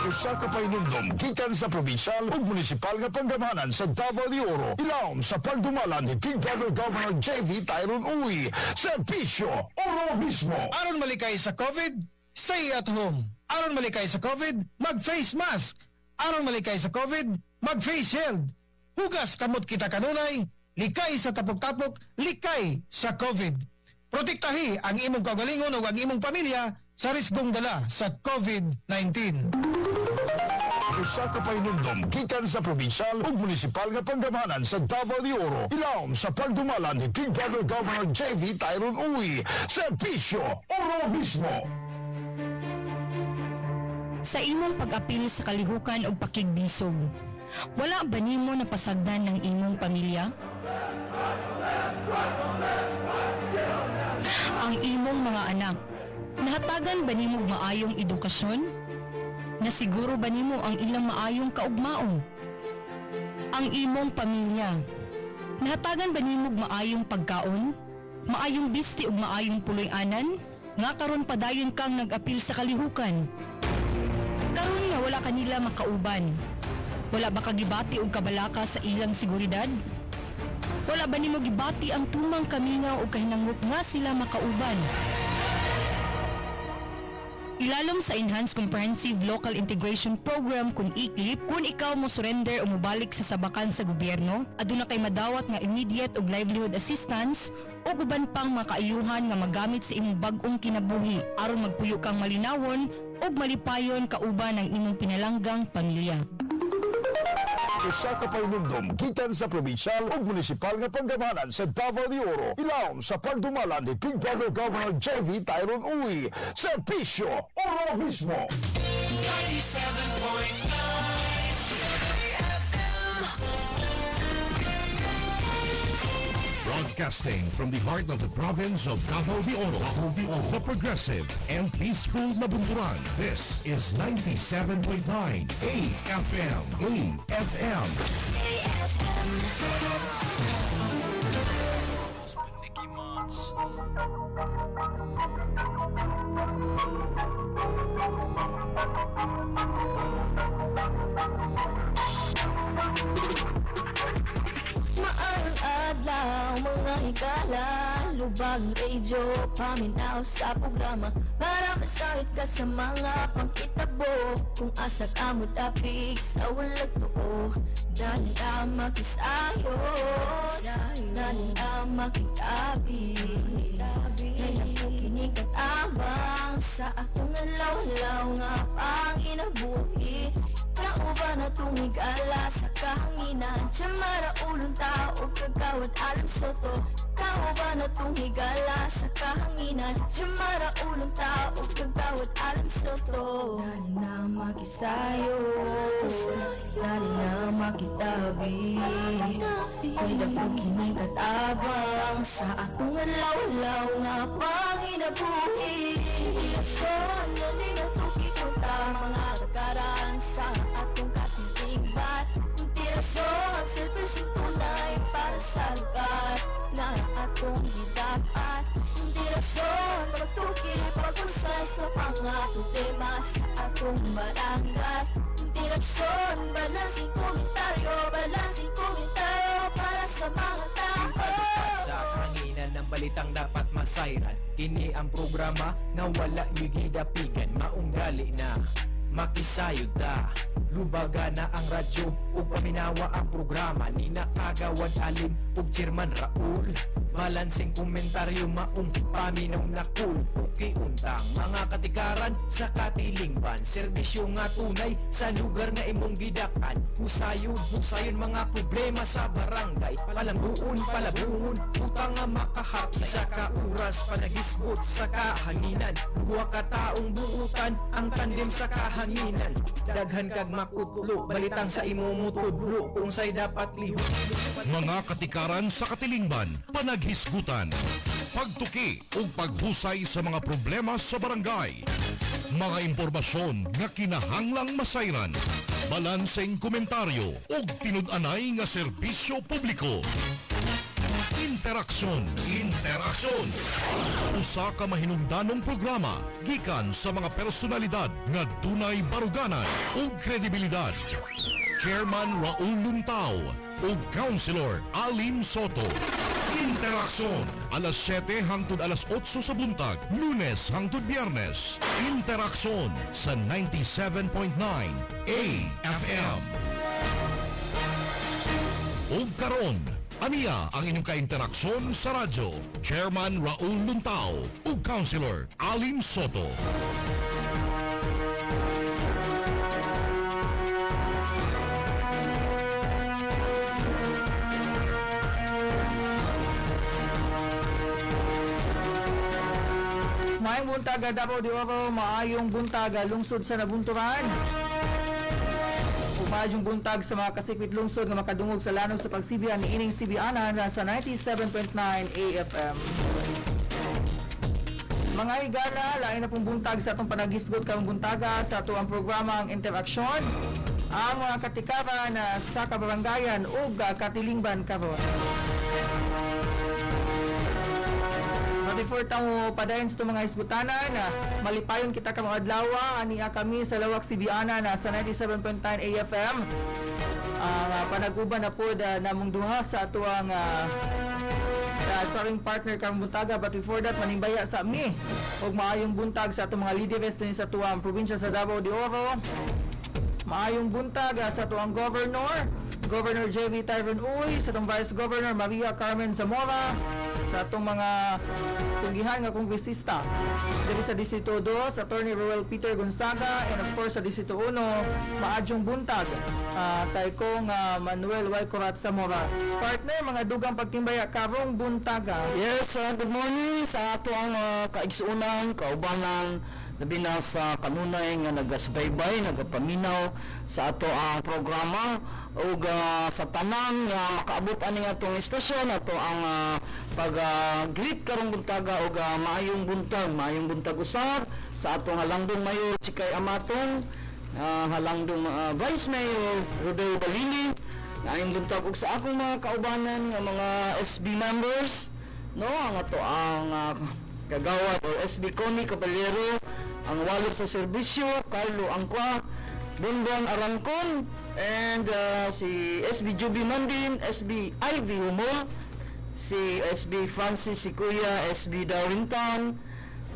Usa ka pahinumdom gikan sa probinsyal ug munisipal nga panggamhanan sa Davao de Oro. Ilawom sa pagdumala ni Big Brother Governor JV Tyron Uy. Serbisyo Oro mismo. Aron malikay sa COVID, stay at home. Aron malikay sa COVID, mag-face mask. Aron malikay sa COVID, mag-face shield. Hugas kamot kita kanunay, likay sa tapok-tapok, likay sa COVID. Protektahi ang imong kaugalingon ug ang imong pamilya sa risgong dala sa COVID-19. Usa ka pahinumdom gikan sa probinsyal ug munisipal nga panggamhanan sa Davao de Oro. Ilawom sa pagdumala ni Big Brother Governor JV Tyron Uy. Serbisyo Oro mismo. Sa imong pag-apil sa kalihukan og pakigbisog, wala ba nimo napasagdan ng imong pamilya? Ang imong mga anak, nahatagan ba nimo og maayong edukasyon? Nasiguro ba nimo ang ilang maayong kaugmaon? Ang imong pamilya, nahatagan ba nimo og maayong pagkaon? Maayong bisti ug maayong puloy-anan? Nga karon padayon kang nag-apil sa kalihukan. Karon nga wala kanila makauban. Wala ba kagibati og kabalaka sa ilang seguridad? Wala ba nimo gibati ang tumang kamingaw og kahinangop nga sila makauban? Ilalom sa Enhanced Comprehensive Local Integration Program kun ICLIP, kung ikaw mo surrender o mobalik sa sabakan sa gobyerno, aduna kay madawat nga immediate og livelihood assistance o uban pang makaayuhan nga magamit sa imong bag-ong kinabuhi aron magpuyo kang malinawon ug malipayon kauban ang imong pinalanggang pamilya. Usa ka pahinumdom gikan sa probinsyal ug munisipal nga panggamhanan sa Davao de Oro. Ilawom sa pagdumala ni Big Brother Governor JV Tyron Uy. Serbisyo Oro mismo. 97.9 FM. Broadcasting from the heart of the province of Davao de Oro, Davao de Oro, the progressive and peaceful Nabunturan. This is 97.9 AFM. AFM. Nicky Mons. Maayong adlaw, mga higala. Lubag radio, paminaw sa programa para masahid ka sa mga pangitabo. Kung asa ka mo dapig sa walag tuo. Dali na makisayo, dali na makitabi. Kay naku kining katabang sa atong alaw-alaw nga panginabuhi. Kauban na tumigala sa kahanginan, Tsamara ulong tao kagawad alam soto. Kauban na tumigala sa kahanginan, Tsamara ulong tao kagawad alam soto. Dali na makisayo, dali na makitabi. Kay dako kining katabang sa atong alaw-alaw nga panginabuhi. Hilason, dali na tukikunta mga kagaran sa atong katilingban. Inspirasyon, serbisyong tunay para sa lugar na atong gidapat. Inspirasyon, pagtukil, pag-usay sa mga problema sa atong barangay. Inspirasyon, balansing komentaryo para sa mga tao. Sa kahanginan ng balitang dapat masayran, kini ang programa nga wala nyo'y gidapigan. Maong dali na makisayod ta. Lubaga na ang radyo ug paminawa ang programa ni Nakagawad Alim ug Chairman Raul. Balansing komentaryo, maong paminaw na cool. Ukiuntang mga katikaran sa katilingban, serbisyo nga tunay sa lugar nga imong gidakan. Husayon, husayon mga problema sa barangay. Palambuon, palabungon, utang nga makahapsay. Sa kauras panagisgot sa kahanginan, duha ka taong buutan ang tandem sa kahanginan. Daghan kag makutlo, balitang sa imo mutudlo kung say dapat lihok. Mga katikaran sa katilingban, panaghisgutan, pagtuki ug paghusay sa mga problema sa barangay. Mga impormasyon nga kinahanglang masayran, balanseng komentaryo ug tinud-anay nga serbisyo publiko. Interaksyon, Interaksyon. Usa ka mahinungdanong programa gikan sa mga personalidad nga dunay baruganan ug kredibilidad. Chairman Raul Luntao ug Councilor Alim Soto. Interaksyon, alas 7 hangtod alas 8 sa buntag, Lunes hangtod Biyernes. Interaksyon sa 97.9 AFM. Ug karon, aniya ang inyong kainteraksyon sa radyo. Chairman Raul Luntao ug Councilor Alim Soto. Maayong buntag, Davao de Oro, maayong buntag, lungsod sa Nabunturan. Umaayong buntag sa mga kasikwit lungsod nga makadungog sa lanong sa pagsibihan ni ining Sibianan sa 97.9 AFM. Mga higala, lain na pong buntag sa atong panaghisgot karong buntaga sa ato ang programa ang Interaksyon, ang mga katikaran sa kabarangayan ug katilingban karon. But before tamo padayon sa itong mga hisgutanan, malipayon kita karong adlaw, ania kami sa Lawak Sibiana na sa 97.9 AFM. Ang panag-uban na po namong duha sa atuang sparring partner karong buntaga. But before that, manimbaya sa mi og maayong buntag sa atong mga leaders din sa tuang probinsya sa Davao de Oro. Maayong buntag sa tuang governor, Governor JV Tyron Uy, sa atong Vice Governor Maria Carmen Zamora, sa atong mga tunggihan nga kongresista. Diri sa Distrito 2, Attorney Roel Peter Gonzaga, and of course sa Distrito 1, maadyong buntag kay Kong Manuel Y. Corat Zamora. Partner, mga dugang pagtimbaya karong buntaga. Yes, good morning sa ato ang kaigsuonan, kaubanan, labi na sa kanunay nga nagasubaybay, nagapaminaw sa ato ang programa ug sa tanan nga makaabot ani atong istasyon, ato ang pag greet karong buntaga ug maayong buntag usab sa atong halangdong mayor Chikay Amatong, halangdong Vice Mayor Rodel Balili. Maayong buntag ug sa akong mga kaubanan nga mga SB members, no, ang ato ang kagawad or SB Connie Caballero, ang walop sa serbisyo Carlo Angkwa, Bonbon Arangkon, and si SB Juby Mandin, SB Ivy Humol, si SB Francis Sikuya, SB Darwin Tan,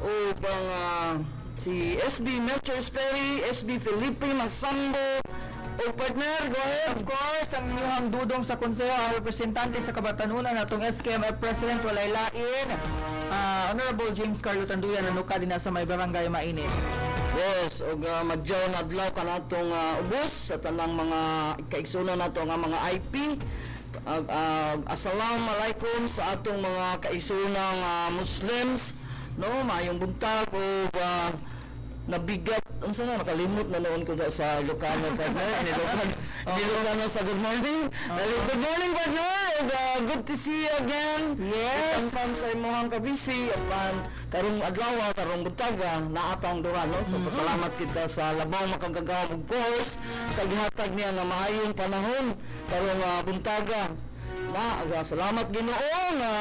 ug ang si SB Melchor Sperry, SB Felipe Masambo, o partner, go ahead. Of course, ang inyong dudong sa konseho, ang representante sa Kabatanunan atong SKMF President, walay lain, Honorable James Carlo Tanduyan, nanuka din sa may barangay Mainit. Yes, ug madyaw na adlaw kanatong ubos sa tanang mga kaigsuonan nato nga mga IP. Assalamualaikum sa atong mga kaigsuonang Muslims, no, maayong buntag ug nabigat unsa na, nakalimot na noon ko sa Ilocano, partner. Ilocano sa good morning. Good morning, partner, ug good to see you again. Yes. Bisan pan sa imong kabisi apan karong adlaw, karong buntaga, naatang duha, no. So pasalamat kita sa labaw makagagahom ug co-host sa gihatag niya nga maayong panahon karong buntaga na. Salamat Ginoo nga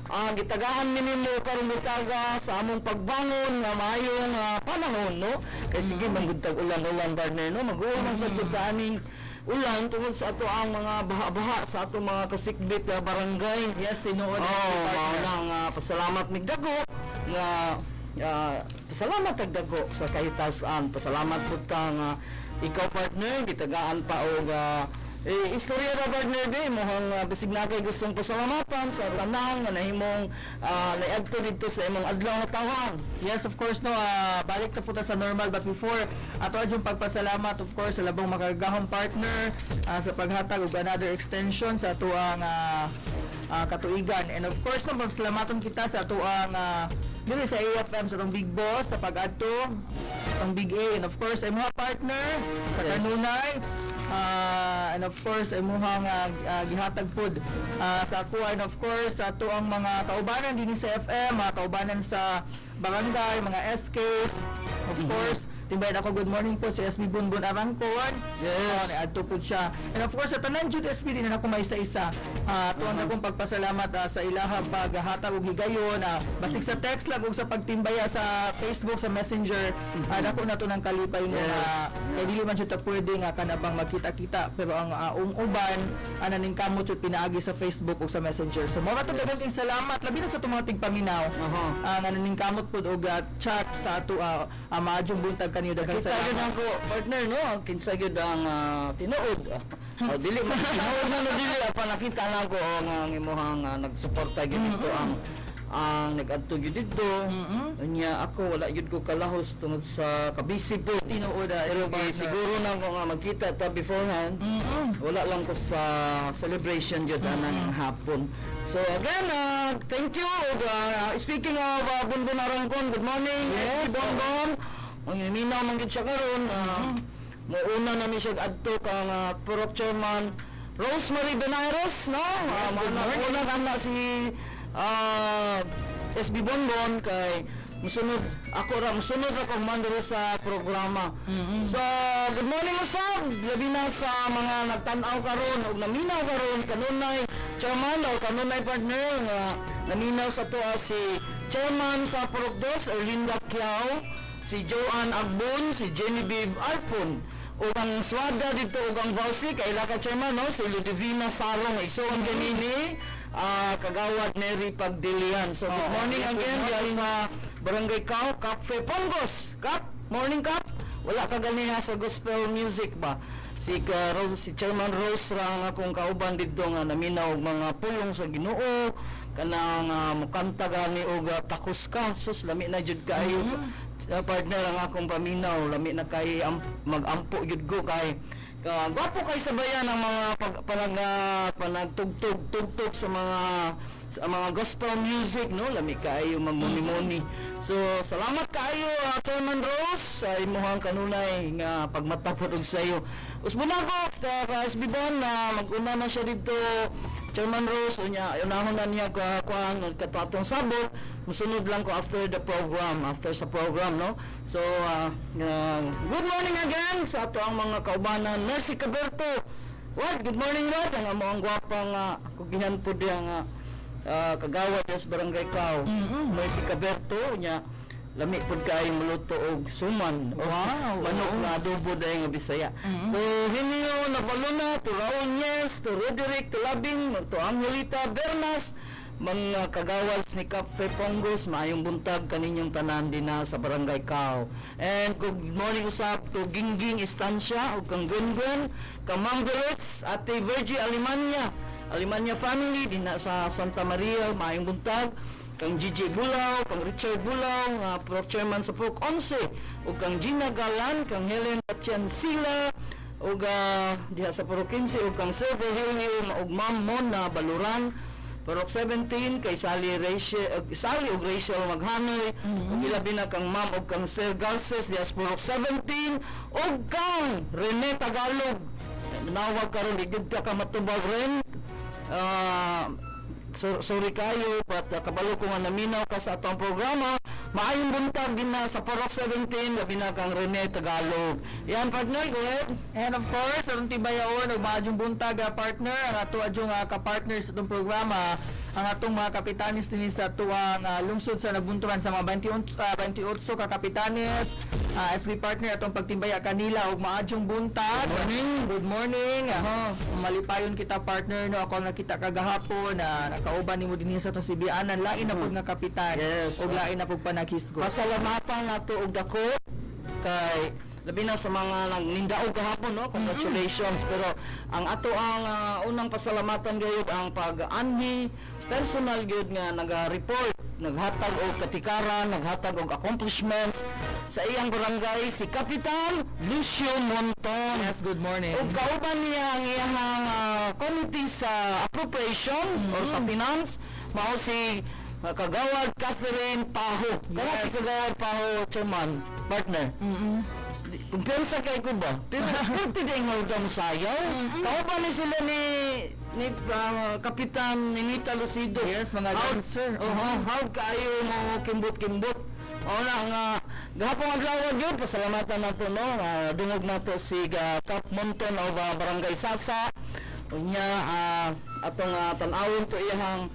gitagaan ni nimo karong buntaga sa among pagbangon nga maayong panahon, no, kay sige man gud tag ulan-ulan, partner, no, mag-uwan man sa gud sa aning ulan tungod sa ato ang mga baha-baha sa atong mga kasikbit nga barangay. Yes, tinuod. Oh, mao na nga pasalamat mig dago nga pasalamat tag dago sa kahitasan. Pasalamat pud ta nga ikaw, partner, gitagaan pa og eh, istorya ra, partner, di imong bisig na kay gustong pasalamatan sa tanang nga nahimong naiadto didto sa imong adlaw nga tawhan. Yes, of course, no, balik na po ta sa normal, but before ato yung pagpasalamat, of course, sa labong makagagahong partner sa paghatag og another extension sa atuang katuigan. And of course, no, pagsalamaton kita sa atuang dili sa AFM, sa atong big boss sa pag-adto, atong Big A, and of course ay mga partner sa kanunay. And of course ay muhang gihatag pod sa ako, and of course sa ato ang mga kaubanan din sa FM, mga kaubanan sa barangay, mga SKs, of course. Timbayan ako, good morning po si SB Bunbun Arangkon. Yes. Oh, adto po siya. And of course, sa tanan jud, SB, di na nako maisa-isa. Tuwan akong pagpasalamat sa ilaha paghatag og higayon, basig sa text lang ug sa pagtimbaya sa Facebook, sa Messenger. Dako na to ng kalipay mo na kay dili man jud ta pwede nga kanabang magkita-kita, pero ang uban ana ning kamot jud pinaagi sa Facebook ug sa Messenger. So mao to, daghang kayong salamat labi na sa atong mga tigpaminaw. Nga ning kamot pud og chat sa ato, maayong buntag kaniyo, daghang Kita gyud salamat. ako, partner, no, kinsa gyud ang tinuod. Oh, dili man tinuod na, no, dili pa nakita na ako, oh, nga ang imuhang nagsuporta gyud dito, ang nag-adto gyud didto. Unya ako wala gyud ko kalahos tungod sa kabisi po. Tinuod, Pero kay partner. siguro na ko nga magkita ta beforehand. Wala lang ko sa celebration gyud anang hapon. So again, thank you. Ug, speaking of Bonbon Arangkon, good morning. Yes, Bonbon. Ang minaw man gyud siya karon. Muuna na ni siya adto kang Purok Chairman Rosemary Benares, no? Yes, una na si SB Bonbon kay musunod ako ra, musunod ako man diri sa programa. So, good morning usab, labi na sa mga nagtan-aw karon ug naminaw karon kanunay, chairman o kanunay, partner, nga naminaw sa tuwa si chairman sa Purok Dos Erlinda Kiao, si Joanne Agbon, si Genevieve Arpon, ug ang swada dito ug ang Valsi kay ka chairman, no, si Ludivina Sarong, igsoon kanini Kagawad Mary Pagdilian. So good morning again diya sa Barangay Kao, Cafe Pongos. Kap, morning, Kap. Wala ka ganiha sa gospel music ba? Si ka Rose, si Chairman Rose ra ang akong kauban didto nga naminaw og mga pulong sa Ginoo, kanang mukanta gani og takos ka. Sus, lami na jud kaayo. Partner, ang akong paminaw, lami na kay magampo jud ko kay ka gwapo kay sabayan ang mga pag, panag panagtugtog tugtog sa mga gospel music, no, lami kaayo magmuni-muni. So salamat kaayo, Chairman Rose, sa imuhang kanunay nga pagmatapod og sayo. Usbon ako ka SB Bon na mag-una na siya didto, Chairman Rose, unya unahon na niya ka kuan katong sabot, musunod lang ko after the program, after sa program, no. So good morning again sa ato ang mga kaubanan. Mercy Caberto. What? Good morning, Rod. Ang amo ang gwapang kugihan po diya nga kagawad sa Barangay Kao. Mercy Caberto nya lami pud kaayo muluto og suman o manok nga adobo dahil nga Bisaya. To Hinio Navaluna, to Raul Nies, to Roderick, to Labing, to Angelita Bernas, mga kagawas ni Cafe Pongos, maayong buntag kaninyong tanan dinha sa Barangay Kao. And good morning usab to Gingging Estancia ug kang Gwen, kang Ma'am Dolores, Ate Virgie Alemania, Alemania family dinha sa Santa Maria, maayong buntag. Kang Gigi Bulaw, kang Richard Bulaw, nga Pro Chairman sa Purok 11, ug kang Gina Galan, kang Helen Sila, ug diha sa Purok 15, ug kang Sir Virgilio ug Ma'am Mona Baluran, Purok 17 kay Sally Rachel, Sally ug Rachel Maghanoy, ug ilabi na kang Ma'am ug kang Sir Garces diha sa Purok 17, ug kang Rene Tagalog. Nawag karon, di gid ka matubag rin. So, sorry kayo, but kabalo ko nga naminaw ka sa atong programa. Maayong buntag din na sa Purok 17, labi na kang Rene Tagalog. Yan, partner, go ahead. And of course, atong tibayaon og maayong buntag, partner, ang ato adjong ka-partner sa atong programa, ang atong mga kapitanis dinhi sa tuang lungsod sa Nabunturan, sa mga 28, 28 ka kapitanes, SB partner, atong pagtimbaya kanila og maayong buntag. Good morning. Good morning. Malipayon kita, partner, no, ako nakita kagahapon na nakauban nimo dinhi sa atong Sibianan, lain na pud nga kapitan ug lain na pud panaghisgot. Pasalamatan nato og dako kay labi na sa mga nagnindaog kahapon, no, congratulations. Pero ang ato ang unang pasalamatan gayud ang pag-anhi personal gyud nga naga-report, naghatag og katikaran, naghatag og accomplishments sa iyang barangay, si Kapitan Lucio Monton. Yes, good morning. Ug kauban niya ang iyang committee sa appropriation or sa finance, mao si Kagawad Catherine Paho. Kaya si Kagawad Paho, chairman, partner. Kumpiyansa kay ko ba? Pero pero di mo ka sayaw. Kauban ni sila ni Kapitan Ninita Lucido. Yes, mga dancer. Oh, how kaayo mo kimbot-kimbot. O na nga. Gahapon adlaw gyud pasalamatan nato, no, dungog nato si Kap Monton of Barangay Sasa. Unya atong tan-awon to iyahang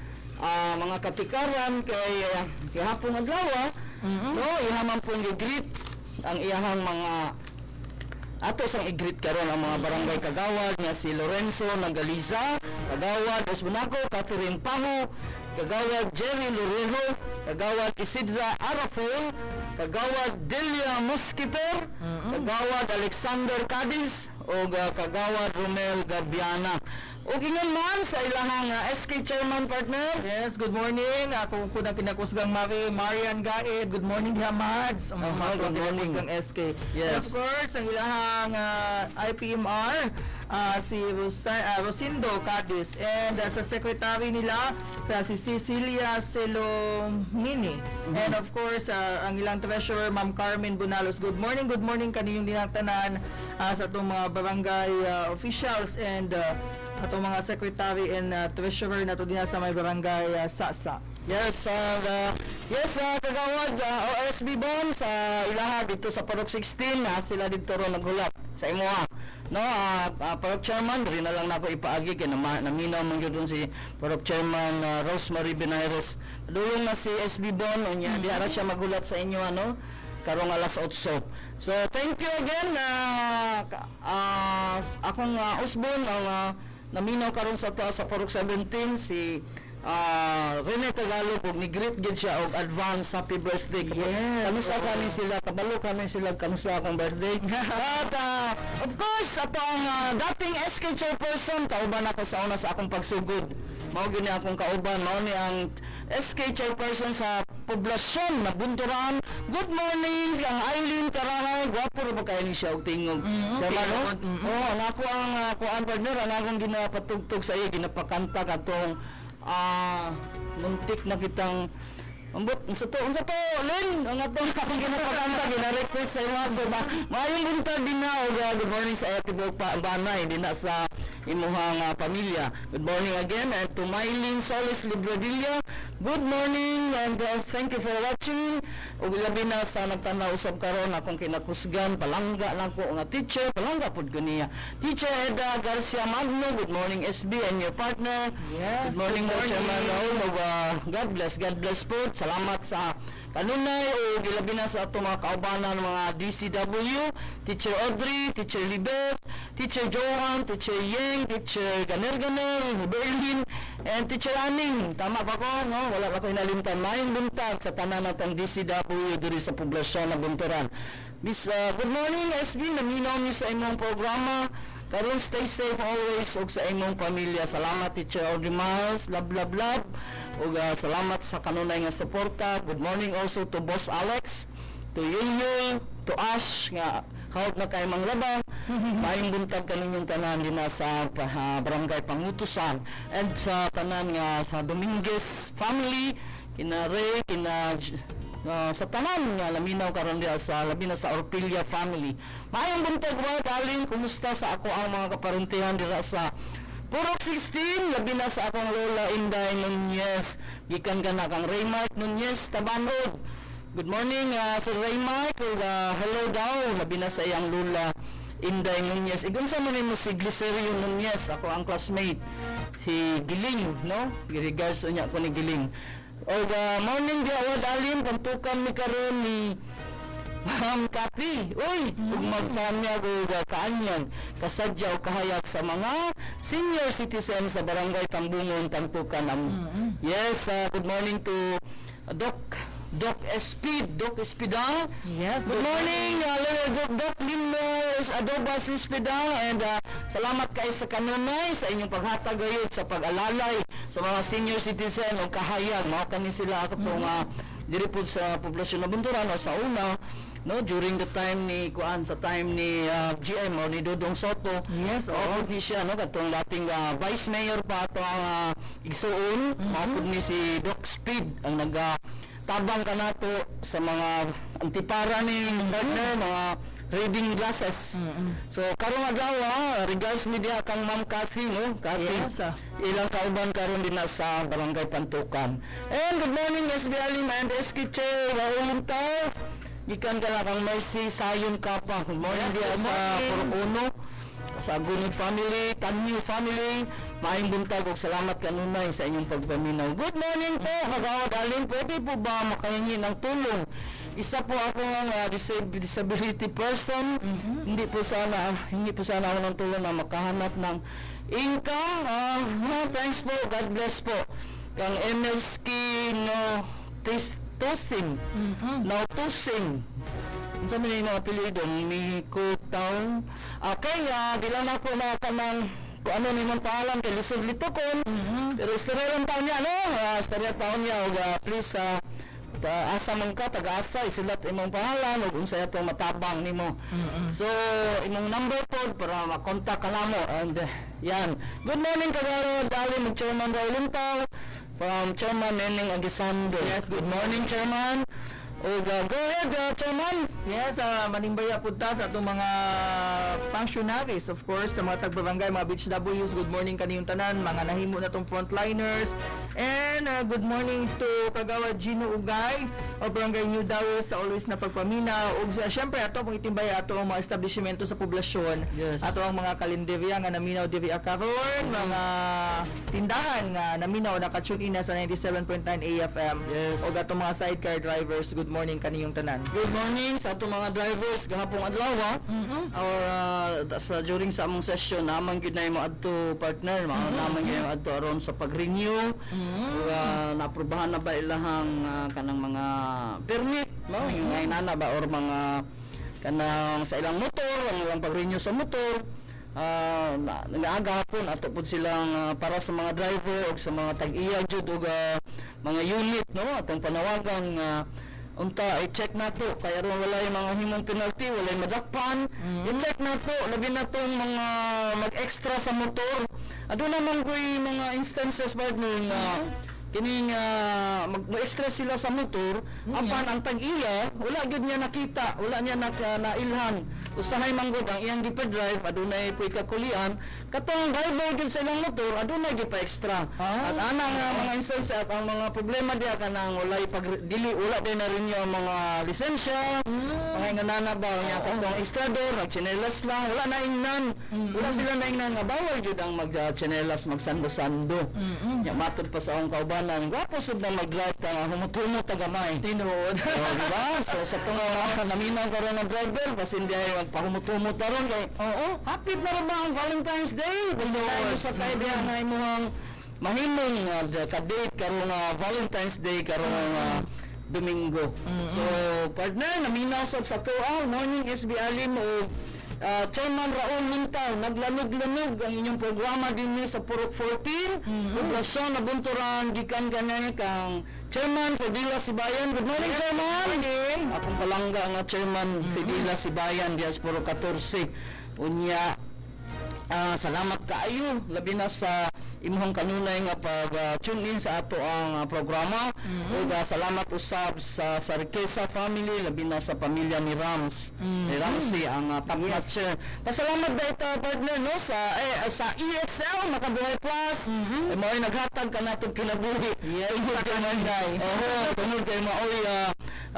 mga katikaran kay gahapon adlaw, no, iha man pong gi-greet ang iyahang mga, ato sang i-greet karon ang mga barangay kagawad nga si Lorenzo Nagaliza, Kagawad Osbunako, Catherine Paho, Kagawad Jerry Lorejo, Kagawad Isidra Arafol, Kagawad Delia Mosquiter, Kagawad Alexander Cadiz, ug Kagawad Romel Gabiana. Ug ingon man sa ilahang SK chairman, partner. Yes, good morning. Ako ko na kinakusgang Mari Marian Gaed. Good morning diha, Mads. Ang mga Good morning. kinakusgang SK. Yes. And of course, ang ilahang IPMR, si Rosindo Cadiz, and sa secretary nila si Cecilia Celomini. And of course, ang ilang treasurer, Ma'am Carmen Bonalos. Good morning kaniyong dinatanan sa atong mga barangay officials and atong mga secretary and treasurer nato dinha sa may barangay Sasa. Yes, kagawad OSB Bon sa ilaha dito sa Parok 16 na sila dito ron naghulat sa imuha. No, Parok Chairman, diri na lang nako ipaagi kay naminaw man gyud si Parok Chairman Rosemary Benaires. Dulong na si SB Bon, unya diha ra siya maghulat sa inyo ano karong alas 8. So thank you again na akong usbon ang naminaw karon sa to sa Parok 17, si Rene Tagalog, ug ni-greet gid siya og advance happy birthday. Kamusta kani sila? Kabalo kani sila kamusta akong birthday. But of course, ato ang dating SK chairperson, kauban ako sa una sa akong pagsugod. Mao gyud ni akong kauban, mao ni ang SK chairperson sa poblasyon na Bunduran. Good morning ang Eileen Karahay, gwapo ra ba kayo ni siya og tingog. Tama, no? Oh, ang ako ang kuan, partner, ang akong ginapatugtog sa iya, ginapakanta katong muntik na kitang. Ambot, unsa to, Lin, ang atong akong ginapakanta, gina-request sa imo. So, ba, maayong buntag din na, og good morning sa tibuok pa, banay, din na sa imuhang pamilya. Good morning again, and to Mylene Solis Libradilla, good morning, and thank you for watching. Ug labi na sa nagtanaw usab karon akong kinakusgan, palangga lang ko nga teacher, palangga pud ko niya. Teacher Eda Garcia Magno, good morning SB and your partner. Yes, Good morning, good good morning. Chairman Raul. Ug, God bless, God bless po. Salamat sa kanunay o gilabi na sa atong mga kaubanan, mga DCW, Teacher Audrey, Teacher Libeth, Teacher Johan, Teacher Yeng, Teacher Ganer Ganer, Berlin, and Teacher Aning. Tama ba ko? No? Wala ka ko hinalimtan. Maayong buntag sa tanan natong DCW diri sa poblasyon na Bunturan. Miss, good morning SB, naminaw mi sa imong programa. Karon stay safe always ug sa imong pamilya. Salamat, Teacher Audrey Miles, love, love, love. Ug salamat sa kanunay nga suporta. Good morning also to Boss Alex, to Yunyuy, to Ash nga hawak na kay manglaba. Maayong buntag kaninyong tanan din na sa Barangay Pangutusan and sa tanan nga sa Dominguez family, kina Ray, kina sa tanan nga laminaw karon diha sa labi na sa Orpilia family. Maayong buntag wa galing, kumusta sa ako ang mga kaparentihan dira sa Purok 16, labi na sa akong lola Inday Nunez. Gikan ka na kang Raymark Nunez Tabanod. Good morning Sir Raymark ug hello daw labi na sa iyang lola Inday Nunez. Igunsa man nimo si Glicerio Nunez, ako ang classmate. Si Giling, no? Regards unya ko ni Giling. Og morning di awad alin pantukan mi karon ni Ma'am Kathy, uy, ug magtanyag og kaanyan, kasadya o kahayag sa mga senior citizens sa Barangay Tambungon, Tantukan. Yes, good morning to Doc SP, Doc Espidang. Yes, Good morning, Doc, Doc Limos Adobas Espidang, and salamat kay sa kanunay sa inyong paghatag gayud sa pag-alalay sa mga senior citizen o kahayag. Mao kani sila katong diri pud sa poblasyon na Bunduran o sa una, no, during the time ni kuan, sa time ni GM o ni Dodong Soto. Oo pud ni siya, no, katong dating vice mayor pa ato ang igsuon. Mao pud ni si Doc Speed ang naga tabang kanato sa mga antipara ni partner, mga reading glasses. So karong adlaw, regards ni diha kang Ma'am Kathy, no, Kathy. Yes. Ilang kauban karon din na sa Barangay Pantukan. And good morning SB Alim and SK Chair Raul Tao. Gikan ka lang kang Mercy Sayon Kapa. Good morning Yes, diha good sa morning. Purok Uno, sa Gunod Family, Tanyu Family. Maayong buntag ug salamat kanunay sa inyong pagpaminaw. Good morning po, Kagawad Alin. Pwede po ba makahingi ng tulong? Isa po akong disability person. Hindi po sana ako ng tulong na makahanap ng income. Thanks po. God bless po. Kang Emelski no Tosin. No Tosin. Unsa man yung apelyido ni Town? Okay, di lang ako na kanang kung ano ni mong pangalan kay lisod litokon. Pero istorya lang taon niya, no? Istorya taon niya og please asa man ka, taga-asa, isulat imong pangalan ug unsay atong matabang nimo. So, imong number code para makontak ka namo and yan. Good morning, Kagawad Ali, mag Chairman Raul Luntaw from Chairman Neneng Aguisando. Yes, good morning, Chairman. Ug go ahead, Chairman. Yes, manimbaya pud ta sa atong mga functionaries, of course, sa mga tagbarangay, mga BHWs, good morning kaniyong tanan, mga nahimo na tong frontliners. And good morning to Kagawad Gino Ugay o Barangay New Dawes sa always na pagpamina. Ug syempre ato pong itimbaya ato ang mga establishmento sa poblasyon. Ato ang mga kalenderya nga naminaw diri karon, mga tindahan nga naminaw naka-tune in na sa 97.9 AFM. Ug atong mga sidecar drivers, good morning kaniyong tanan. Good morning sa atong mga drivers gahapong adlaw or sa during sa among session naman gyud na imo adto, partner, mga naman gyud imo adto aron sa pag-renew. Ug naaprubahan na ba ilahang kanang mga permit, no, yung ay nana ba or mga kanang sa ilang motor, ang ilang pag-renew sa motor. Na, nag-aga hapon ato pud silang para sa mga driver ug sa mga tag-iya jud ug mga unit, no, atong panawagan nga unta i-check nato kay aron walay mga himong penalty, walay madakpan. I-check nato labi na tong mga mag-extra sa motor. Aduna man koy mga instances, partner, nga kining mag-extra sila sa motor apan ang tag-iya wala gyud niya nakita, wala niya nailhan. Usahay man gud ang iyang gipa-drive adunay puy kakulian, katong driver gyud sa ilang motor adunay gipa-extra. At ana nga mga instance at ang mga problema diya kanang walay pag dili wala din na rin ang mga lisensya, mga inganana ba niya, katong estrador nagtsinelas lang, wala na ingnan, wala sila na ingnan nga bawal gyud ang mag tsinelas, magsando-sando. Nya matod pa sa akong kaubanan, gwapo sud na mag-drive ka nga humot-humot ta gamay. Tinuod. Oh, di ba? So sa tong naminaw karon ng driver, basin di ay magpahumot-humot ta ron kay oo, hapit na ra ba ang Valentine's Day? Basta tayo sa kay diha nga imong mahimong ka-date karong Valentine's Day karong Domingo. So partner, naminaw sab sa tuaw. Morning SB Alim o Chairman Raul Mintaw, naglanog-lanog ang inyong programa dinhi sa Purok 14, Poblasyon Nabunturan, gikan kanay kang Chairman Fidela Sibayan. Good morning, Chairman. Akong palangga nga Chairman Fidela Sibayan diha sa Purok 14. Unya, salamat kaayo labi na sa imong kanunay nga pag tune in sa ato ang programa ug salamat usab sa Sarquesa family, labi na sa pamilya ni Rams, ni Ramsey, ang top notcher. Pasalamat ba ito, partner, no, sa EXL Makabuhay Plus, eh, mao'y naghatag kanatong kinabuhi. Yes, tungod kay, oho, tungod kay mao'y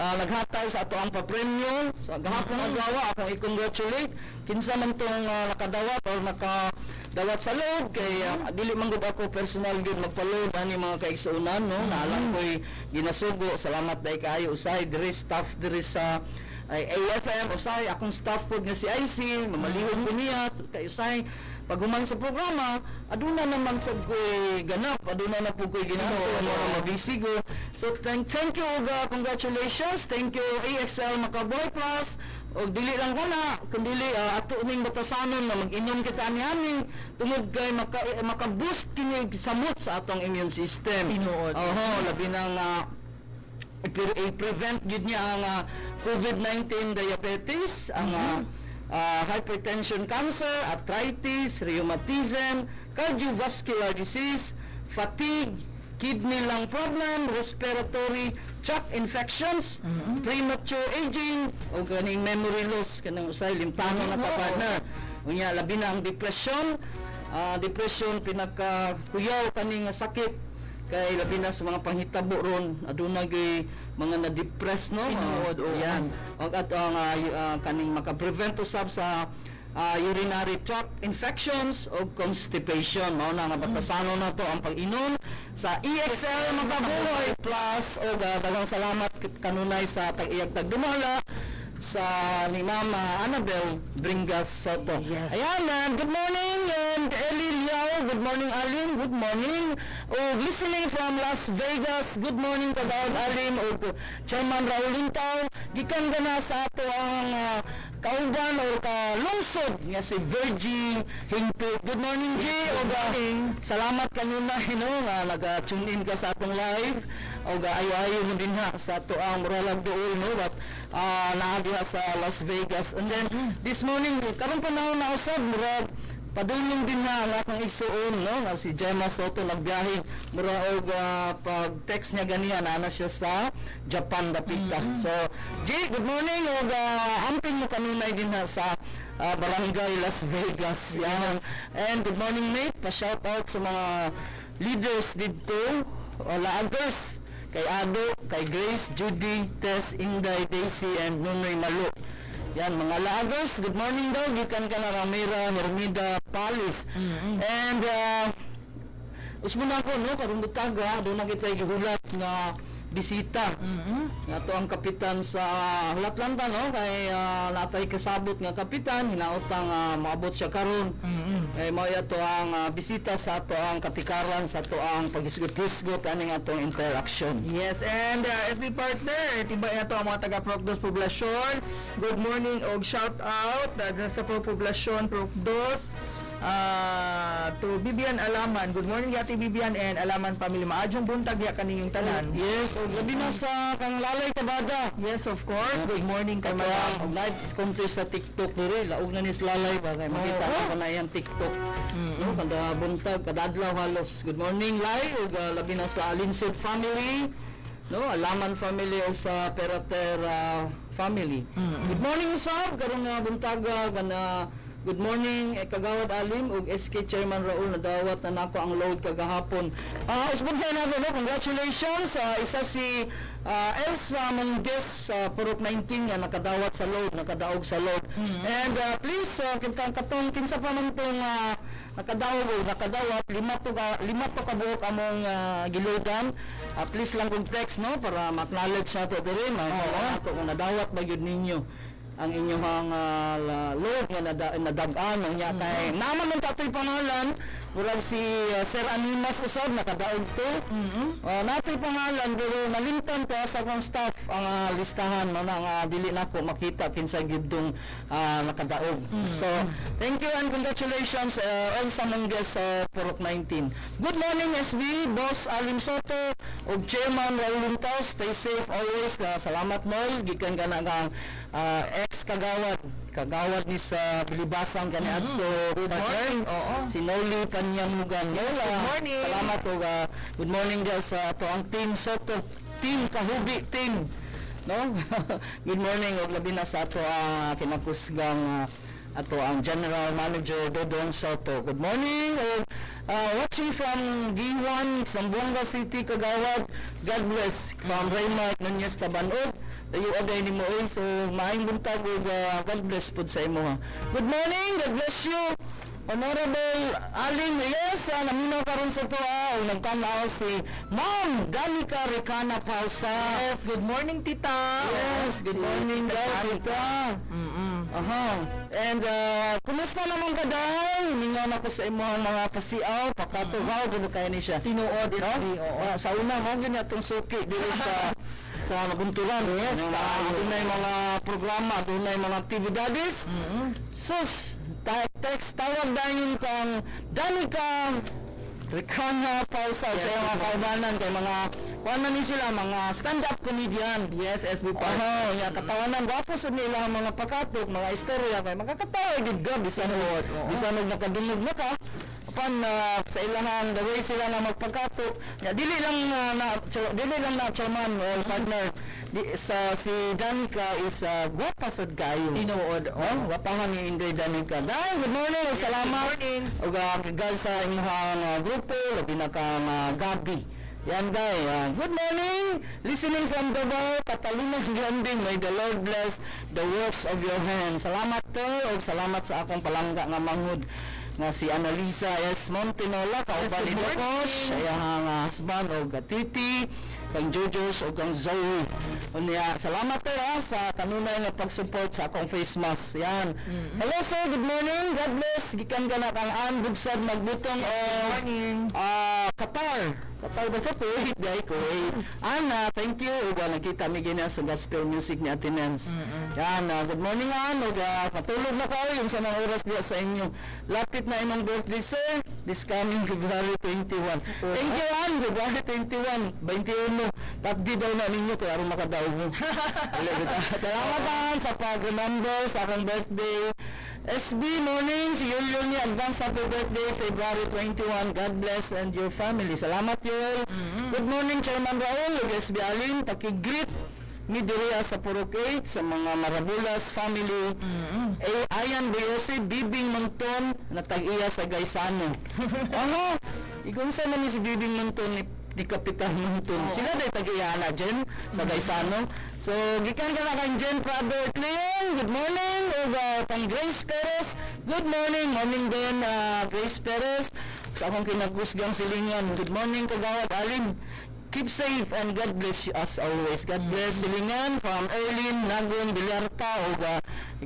naghatag sa ato ang papremyo sa gahapon adlaw. Akong i-congratulate kinsa man tong nakadawat or nakadawat sa load kay dili man gud ako personal gud magpa-load ani, mga kaigsuonan, no, naalang ko'y ginasugo. Salamat dai kaayo usahay diri staff diri sa ay AFM, usahay akong staff pod nga si IC, mamalihog ko niya kay usahay pag human sa programa aduna naman sad ko'y ganap, aduna na po ko'y ginanto mga mabisi ko. So thank you ug congratulations. Thank you, AXL Makabuhay Plus. Og dili lang kana kundi ato ning batasanon na mag-inom kita ani tungod kay maka-boost kini samot sa atong immune system. Tinuod. Oho, labi na nga i-prevent gyud niya ang COVID-19, diabetes, ang hypertension, cancer, arthritis, rheumatism, cardiovascular disease, fatigue, kidney lung problem, respiratory tract infections, premature aging, o kaning memory loss, kanang usay limtano na ta, partner. Unya labi na ang depression, depression pinaka kuyaw kaning sakit. Kay labi na sa mga panghitabo ron, aduna gyud mga na-depress, no? Tinuod, oo. Yan. Og ato ang kaning maka-prevent usab sa urinary tract infections o constipation. Mao na nga batasanon na to ang pag-inom sa EXL Makabuhay Plus. O daghang salamat kanunay sa tag-iyag tagdumala sa ni Mama Annabel Bringas Soto. Yes. Ayan, and good morning, and Eli Liao, good morning, Alim, good morning. O listening from Las Vegas, good morning, Kagawad Alim, o Chairman Raul Lintao, gikan na sa ato ang kauban o kalungsod nga si Virgie Hingpit. Good morning, G. O salamat kanunay, no, nga naga-tune in ka sa atong live o ayo-ayo mo din ha sa ato ang muralag duol, no, but naa diha sa Las Vegas. And then this morning, karon panahon na usab, murag padulong din na ang akong igsuon, no, nga si Gemma Soto, nagbiyahe mura og pag text niya ganiha, naa na siya sa Japan dapita. So G, good morning og amping mo kanunay din ha sa Barangay Las Vegas. Yan. And good morning, mate, pa shout out sa mga leaders didto o laagers, kay Ado, kay Grace, Judy, Tess, Inday, Daisy, and Nunoy Malu. Yan, mga laagers, good morning daw, gikan ka na Ramira, Hermida, Palis. And, usmo na ako, no, karong butaga, doon na kita gihulat nga bisita. Nga to ang kapitan sa Hulaplanta, no, kay natay kasabot nga kapitan, hinautang moabot siya karon. Kay mao ato ang bisita sa ato ang katikaran, sa ato ang paghisgot-hisgot aning atong interaction. Yes, and SB partner, tiba ito ang mga taga Prok Dos Poblacion. Good morning og shout out sa Pro Poblacion Prok Dos to Bibian Alaman. Good morning, Yati Bibian and Alaman family. Maadjong buntag ya kaninyong tanan. Yes, og labi na sa kang Lalay Tabada. Yes, of course. Good morning kay Ato Madam. ang live contest sa TikTok diri, laog na ni sa Lalay ba kay makita ko na iyang TikTok. No, kada buntag, kada adlaw halos. Good morning, Lay, ug labi na sa Alinsod family. No, Alaman family o sa Perater family. Good morning usab karong nga buntaga kana. Good morning, eh, Kagawad Alim ug SK Chairman Raul, nadawat na nako ang load kagahapon. Ah, usbon kay nako, no, congratulations sa isa si Elsa Manguez sa Purok 19 nga nakadawat sa load, nakadaog sa load. And please kitang katong kinsa pa man tong nakadaog o nakadawat, lima to kabuok among giloadan. Please lang kog text, no, para ma-acknowledge nato diri, ma nato kung nadawat ba gyud ninyo ang inyong load nga nadag-an unya kay naman man tatoy pangalan, murag si Sir Animas usab nakadaog to. Natoy pangalan pero nalimtan ko sa akong staff ang listahan mo na nga dili nako makita kinsa gyud dong nakadaog. So thank you and congratulations, Elsa Manguez sa Purok 19. Good morning, SB Boss Alim Soto ug Chairman Raul Luntaw, stay safe always. Salamat, Mol, gikan ka na kang ex kagawad kagawad ni sa Bilibasan kani adto. Good morning. Oo. Si Noli Panyamugan. Yes, good morning. Salamat og good morning diya sa ato ang team Soto, team Kahubi team. No? Good morning og labi na sa ato ang kinakusgang ato ang General Manager Dodong Soto. Good morning og watching from G1, Zamboanga City, Kagawad. God bless from Raymart Nunez Tabanog. Tayo agay ni mo oy. So maayong buntag ug God bless pud sa imo ha. Good morning, God bless you. Honorable Alim, yes, naminaw karon sa to ah, ug nagtan-aw si Ma'am Danica Ricana Pausa. Yes, good morning, Tita. Yes, good morning daw, Tita. Aha. And kumusta naman ka daw? Mingaw na ko sa imong mga pasiaw, pakatuhaw, gano kaya ni siya. Tinuod, No? SB, oo. Sa una mo gyud atong suki diri sa Nabunturan. Yes, Yung mga kaayo. Dunay mga programa, dunay mga aktibidades. Sus, text tawag dayon kang Danica Ricana Pausa sa iyong mga kaubanan kay mga kuan man ni sila, mga stand-up comedian. Yes, SB partner. Oo, ya katawanan, gwapo sa nila ang mga pakatok, mga istorya kay makakatawa gid ka bisan og bisan og nakadungog na ka. Apan sa ilahang the way sila nga magpakatok, ya dili lang na dili lang na chairman or partner di, sa si Danica is gwapa sad kaayo. Tinuod. Oh, gwapahan ni Inday Danica. Dai, good morning ug salamat. Good morning. Ug regards sa imong grupo, labi na kang Gabi. Yan day. Good morning. Listening from Davao, Catalina Grande. May the Lord bless the works of your hands. Salamat te og salamat sa akong palangga nga manghud nga si Annalisa S. Montinola, kauban ni Yes, good morning. Dokos, iyang husband og Titi, kang Jojos og kang Zoe. Unya, salamat te ha, sa kanunay nga pag-support sa akong face mask. Yan. Hello sir, good morning. God bless. Gikan ka na kang Ann Bugsad Magbutong og Morning. Qatar. Qatar ba ito? Kuwait, di ay Kuwait. Ana, thank you. Ug nakita mi gina sa gospel music ni Ate Nance. Yan, good morning Ann. Ug patulog na kayo yung sa mga oras diya sa inyo. Lapit na imong birthday, sir. This coming February 21. Thank you, Ann. February 21. 21. Takdi daw na ninyo kaya aron makadaog mo. Salamat, Ann, sa pag-remember sa akong birthday. SB, morning. Si Yul ni advance happy birthday February 21. God bless and your family. Salamat, Yul. Good morning, Chairman Raul ug SB Alin. Paki-greet mi diriya sa Purok 8 sa mga Marabulas family. Eh, Ayan Boyose, Bibing Monton, na tag-iya sa Gaisano. Ano? Igunsa man ni si Bibing Monton ni Kapitan Monton. Sila day tag-iya na Jen sa Gaisano. So, gikan ka na kang Jen Prado Cleon. Good morning. Ug kang Grace Perez. Good morning. Morning din, Grace Perez. Sa akong kinagusgang silingan. Good morning, Kagawad Alim. Keep safe and God bless you as always. God bless silingan from Erlene Nagon Villarta ug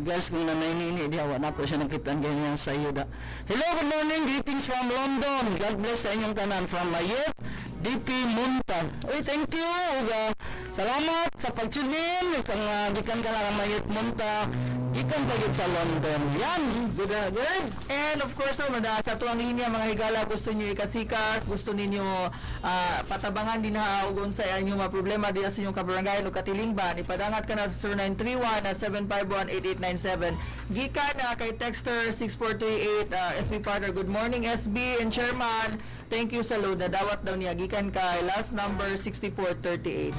guys kung nanay nini diha wa na po siya nakitaan ganyan sa iyo da. Hello, good morning. Greetings from London. God bless sa inyong tanan from Mayet DP Munta. Uy, thank you. Ug salamat sa pag-tune in. Kang gikan ka lang ang Mayet Munta. Gikan pa gyud sa London. Yan. Good, good. And of course, no, sa tuwang linya mga higala, gusto niyo ikasikas, gusto ninyo patabangan din ha og unsay ang inyong mga problema diya sa inyong kabarangay o katilingban, ipadangat ka na sa 0931 na 751-8897. Gikan na kay texter 6438, SB partner, good morning SB and chairman. Thank you sa load na dawat daw niya gikan kay last number 6438.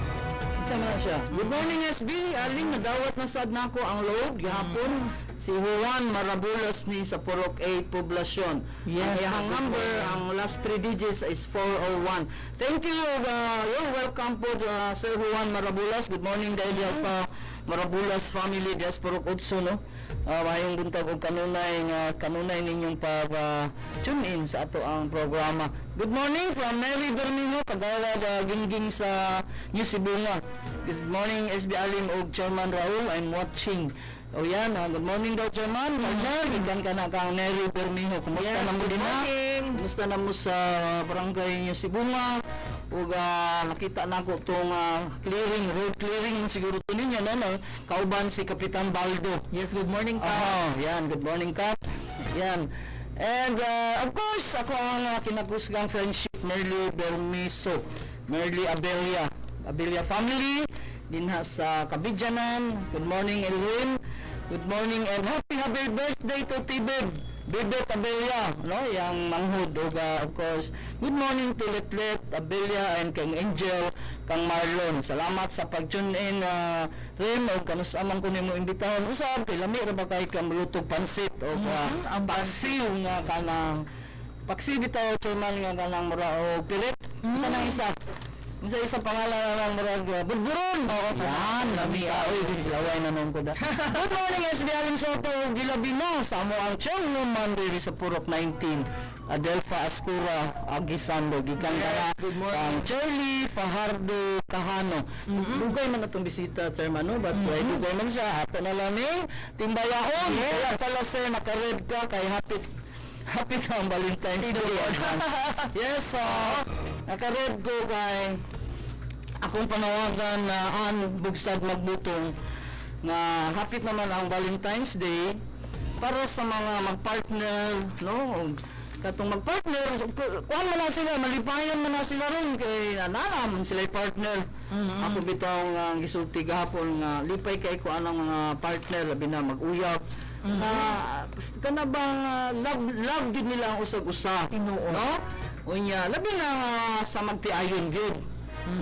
Isa na siya. Good morning, SB. Aling nadawat na sad nako ang load gihapon. Si Juan Marabulos ni sa Purok 8 Poblacion. Yes, ang iyang good number, morning. ang last three digits is 401. Thank you. You're welcome po, Sir Juan Marabulas. Good morning dahil diya sa Marabulas family diya sa Purok 8, no? Maayong buntag og kanunay nga kanunay ninyong pag tune in sa ato ang programa. Good morning from Mary Bermingo, kagawad Gingging sa New Sibunga. Good morning SB Alim og Chairman Raul, I'm watching. O yan, good morning daw Chairman. Partner, gikan ka na kang Mary Bermijo. Kumusta Yes, na mo good din ha? morning. Kumusta na mo sa barangay New Sibunga? Ug nakita na ko tong clearing, road clearing siguro to ninyo, no, no? Kauban si Kapitan Baldo. Yes, good morning pa. Aha, yan, good morning, Kap. Yan. And of course, ako ang kinakusgang friendship Merly Bermiso, Merly Abelia, Abelia family, dinha sa Kabidyanan. Good morning, Elwin. Good morning and happy happy birthday to Tibeb. Bibet Abelia, no? Yang manghud ug of course, good morning to Letlet Abelia and kang Angel, kang Marlon. Salamat sa pag-tune in rin og kanus amang ko nimo imbitahon usab kay lami ra ba kay ka mulutog pansit o Ang paksiw nga kanang paksiw bitaw, chairman, nga kanang mura og pilit. Sa nang isa. Unsa isang pangalan na lang murag budburon. Oo, yan, lami ka. Uy, laway na nun ko da. Good morning, SB Alin Soto. Gilabi na sa amo ang chairwoman diri sa Purok 19. Adelfa Ascura Aguisando. Gikan ka na good morning. kang Charlie Fajardo Kahano. Dugay man atong bisita, chairman, no? But dugay man siya. Ato na lang ning timbayaon. Kaya pala sir, naka-red ka kay happy happy ka ang Valentine's Day. Yes, so naka-red ko kay akong panawagan na an bugsag magbutong nga hapit naman ang Valentine's Day para sa mga magpartner, no, katong magpartner, kuan man na sila, malipayon man na sila ron kay nana man sila partner. Ako bitaw nga gisulti gahapon nga lipay kay ko anang mga partner, labi na mag-uyab na kana bang love love gid nila ang usag-usa, no? Unya labi na nga sa magtiayon gyud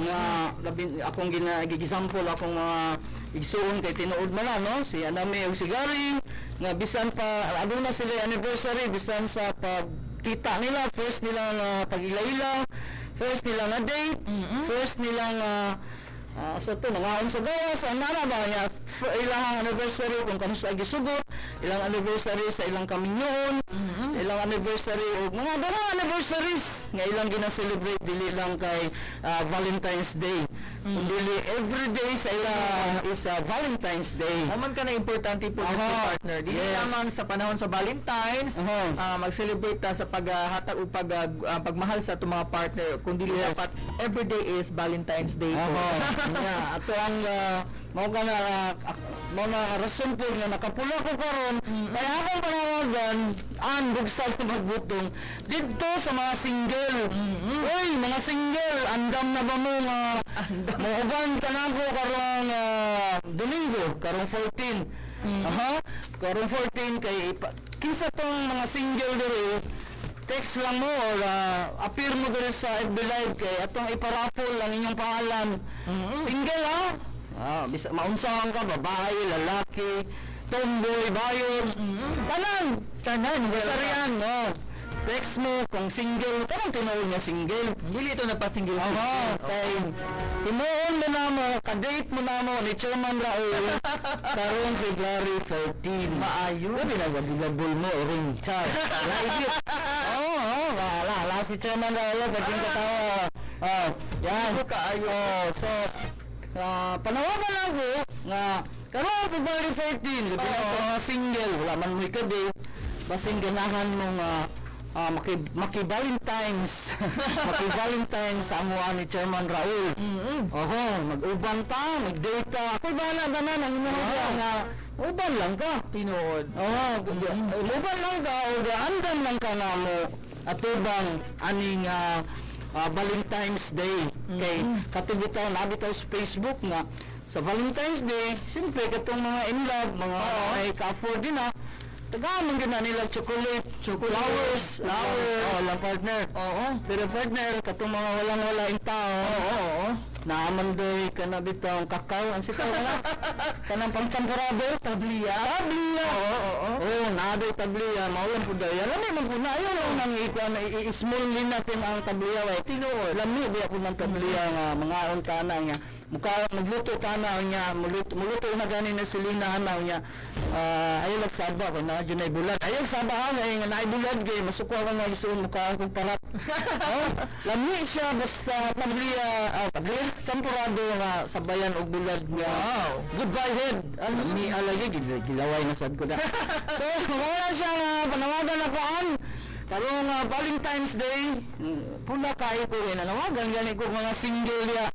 nga labi akong gina gigisample akong mga igsuon kay tinuod man na, no, si Aname ug si Gary nga bisan pa aduna sila anniversary, bisan sa pagkita nila, first nila nga pag-ila-ila. First nila nga date, first nila nga sa to nangaon sa gawas ang nana ba niya ilang anniversary kung kanusa gisugot, ilang anniversary sa ilang kaminyoon, ilang anniversary og mga daghang anniversaries nga ilang gina-celebrate, dili lang kay Valentine's Day, kundi every day sa ila is Valentine's Day. Mao man ka na importante po sa partner. Dili lamang sa panahon sa Valentine's, mag-celebrate ta sa paghatag o pagmahal sa atong mga partner, kundi dapat everyday is Valentine's Day po. Nga ato ang mao ka na mao na ang rason po nga nakapula ko karon kaya akong panawagan ang bugsal na magbutong didto sa mga single. Uy, mga single, andam na ba mo nga mouban ka nako karong Domingo, karong 14? Aha, karong 14 kay kinsa tong mga single diri, text lang mo or appear mo diri sa FB Live kay atong iparaffle ang inyong pangalan. Single ha? Bisa maunsahan ka, babae, lalaki, tomboy, bayot, tanan. Tanan, Bisa riyan, no? Text mo kung single, kanang tinuod nga single. Dili ito napasingle. Oo, kay himuon mo na mo, ka-date mo na mo ni Chairman Raul karong February 14. Maayo. Labi na gabul mo ring char. Laigit. Oo, wala, wala si Chairman Raul pag yung katawa. Oh, yan. Kaayo. Oh, so panawagan lang ko nga karong February 14, labi na sa mga single, wala man mo'y ka-date, basing ganahan mo nga maki Valentine's maki Valentine's sa amuan ni Chairman Raul. Oho, mag-uban ta, mag-date ta. Ako'y bahala tanan ang inyong nga uban lang ka. Tinuod. Oo, uban lang ka o andam lang ka na mo atubang aning Valentine's Day. Kay katubitaw na bitaw sa Facebook nga sa Valentine's Day, siyempre katong mga in love, mga ay ka-afford din na, tagaan man gyud na nila chocolate, flowers, flowers, oh, lang partner. Pero partner, katong mga walang-wala in tao, Oo, oo. naaman doy kana bitong kakao, ang sitaw na kanang pangchampurado, Tabliya. Tabliya. Oo, oo. Oo, naa doy tabliya, mao lang pud daw. Lami man pud na ayo lang nang ikuan, i-small din natin ang tabliya way. Tinuod. Lami biya pud ng tabliya nga mangaon ka na niya. Mukha magluto ka na niya, muluto, muluto na gani na si Lina ana niya. Ayaw lang saba kay naa jud bulad. Ayaw saba ha kay nga naay bulad kay masuko ka nga isuon mukha kong parat. Oh, lami siya basta tabliya, tabliya champurado nga sabayan og bulad nga. Wow. Goodbye head. Ano ni alagi gilaway na sad ko na. So, wala siya nga panawagan na kuan. Karong Valentine's Day, pula kayo ko rin. Nanawagan gani ko mga single ya.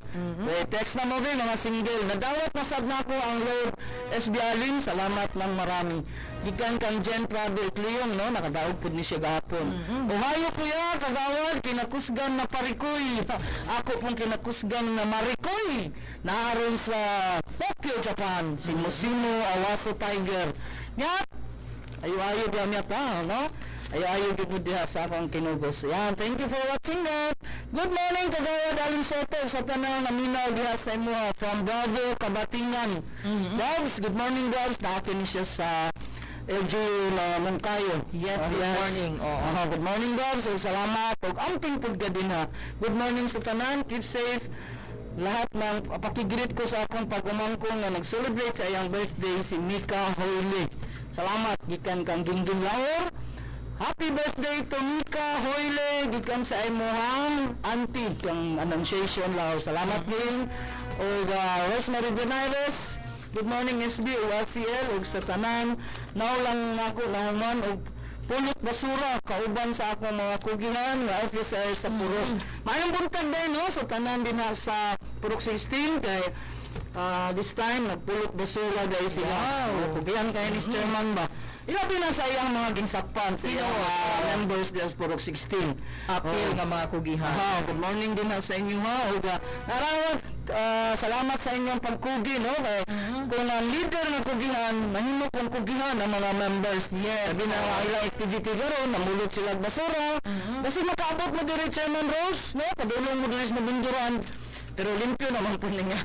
Eh, text na mo be, mga single. Nadawat na sad nako ang Lord SB Alin. Salamat ng marami. Gikan kang Jen Prado Icleon, no? Nakadaog pud ni siya gahapon. Ohayo kuya, kagawad, kinakusgan na parikoy. Ako pong kinakusgan na marikoy. Naaron sa Tokyo, Japan. Si Musimo Awaso Tiger. Nga, ayo-ayo diya niya pa, no? Ayo-ayo gid mo diha sa akong kinugos. Yan, thank you for watching that. Good morning, Kagawad Alin Soto sa tanang naminaw diha sa imuha from Bravo, Kabatingan. Dogs, good morning, Dogs. Naakin ni siya sa LGU na Moncayo. Yes, good morning. Oo. Aha, good morning, Dogs. Ug salamat. Ug amping pud ka din ha. Good morning sa tanan. Keep safe. Lahat ng pakigreet ko sa akong pag-umangkong nga nag-celebrate sa iyang birthday, si Mika Hoyle. Salamat gikan kang Gingging Laor. Happy birthday to Mika Hoyle gikan sa imuhang auntie kang Annunciation Laor. Salamat din. Ug Rosemary Benares. Good morning SB ug LCL ug sa tanan. Now lang nako nahuman og pulot basura kauban sa akong mga kugihan nga officer sa Purok. Maayong buntag din no sa tanan din ha sa Purok 16 kay this time nagpulot basura dahil sila. Wow. Kugihan kay ni chairman ba. Ilabi na sa iyang mga gingsakpan sa iyang members diya sa Purok 16. Apil Oo. nga mga kugihan. Aha, good morning din ha sa inyo ha. Ug narawat, salamat sa inyong pagkugi no kay kung ang leader ng kugihan mahimo kung kugihan ang mga members. Yes. Sabi na ang ilang activity karon namulot sila og basura. Kasi makaabot mo diri Chairman Rose no, padulong mo diri sa nabunduran. Pero limpyo naman po niya.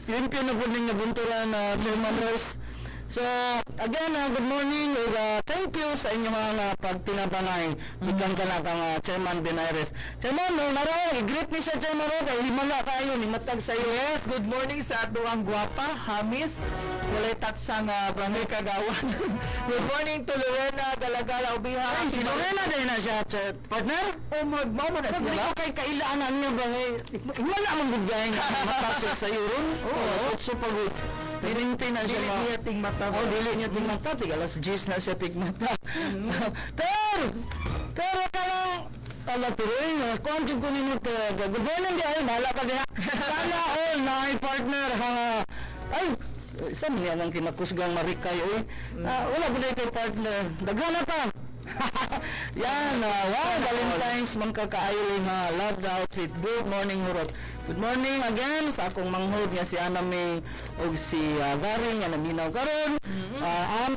Limpyo na po niya bunturan na Chairman Rose. So, again, good morning ug thank you sa inyong mga pagtinabangay. Gikan ka na kang Chairman Benaires. Chairman, no, naro, i-greet ni siya, Chairman, no, kay himala kayo, ni matag sa iyo. Yes, good morning sa ato ang gwapa, Hamis. Walay tatsang barangay kagawan. Good morning to Lorena Galagala Ubiha. Ay, si Lorena din na siya, partner. Oh, magmao man na Pag siya. ko kay kailangan niyo ba eh, wala man gud gay nga matasok sa iyo ron. Oo, oh, so pagod. Pirinti na siya Dili niya ting mata. Oh, dili niya tigmata, tig alas 10 na siya tigmata. Ter! Ter ka lang! Ala, pero eh, kuhan jud ko nimo ter. Good morning di ay, bahala ka diha. Sana all na partner ha. Ay, isa man niya ang kinakusgang marikay oy. Ah, wala ba kay partner? Daghan na ta. Yan, wow, Valentine's man kakaayo ha. Love the outfit. Good morning, Hurot. Good morning again sa akong manghod nga si Ana May ug si Gary nga naminaw karon.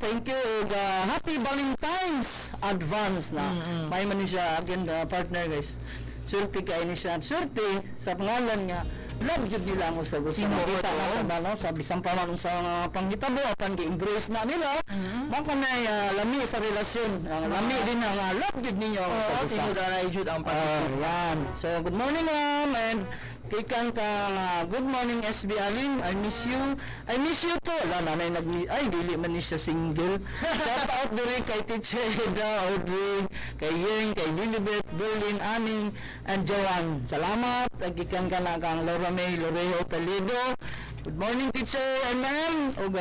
Thank you ug happy Valentine's advance na. May man ni siya again partner guys. Swerte kay ni siya. Swerte sa pangalan nga love jud nila ang usag-usa. Tinuod, Makita na oo. ba no sa bisan pa man sa mga panghitabo apan gi-embrace na nila. Mao kanay lami sa relasyon. Ang lami din ang love jud ninyo ang Oo, usag-usa. tinuod na jud ang Ah, pag yan. So, good morning, ma'am. And kikan ka nga, good morning, SB Alin. I miss you. I miss you too. Wala, nanay nag ay, dili man ni siya single. Shout out diri kay Teacher Eda, Audrey, kay Yeng, kay Lilibet, Berlin, Aning, and Joanne. Salamat. Gikan ka na kang Laura May Lorejo Toledo. Good morning, teacher and ma'am. Ug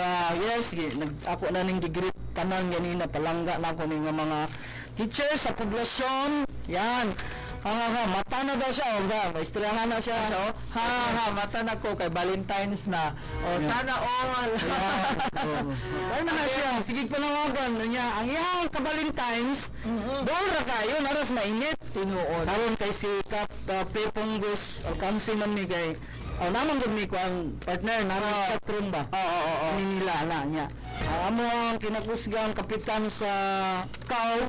yes, nag, ako na ning gi-greet tanan ganina palangga na ako ning mga teacher sa poblasyon. Yan. Ha ha ha, mata na daw siya. O, ba, maestriyahan na siya. Ano? Ha ha, mata na ko kay Valentine's na. Oh, sana all. Ay na siya. Sige panawagan niya. Ang iyang ka-Valentine's, doon ra kayo, naras mainit. Tinuod. Karon kay si Kap Peponggus Alcance man ni kay oh, naman gud ni kuan partner naman chat room ba? Oo, oo, oo. Ni nila na niya. Ang amo ang kinakusgang kapitan sa KAW,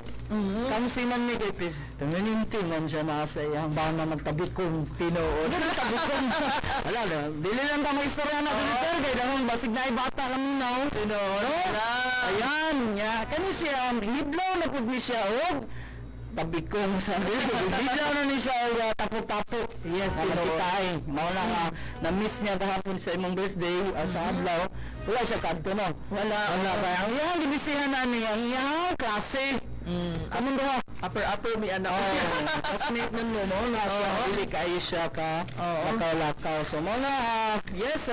Kamsi man ni kay permanente man siya na sa iyang bana nagtabikong. Tinuod. Ano nagtabikong? Wala na. Dili lang ta maistorya na dili ter kay dahon basig na bata lang now. Tinuod. No? Na. Ayan, nya. Kani siya hiblaw na pud ni siya og tabikong sa hiblaw na ni siya og tapok-tapok. Yes, na tinuod. nakitaay. Mao na nga na-miss niya gahapon sa imong birthday sa adlaw. Wala siya kadto no. Wala. Wala kay ang iyang gibisihan ani ang iyang klase. Among duha. Upper upper mi anak. Oh, classmate nun mo, mo na siya, dili kayo siya ka lakaw-lakaw. So, mo na, yes,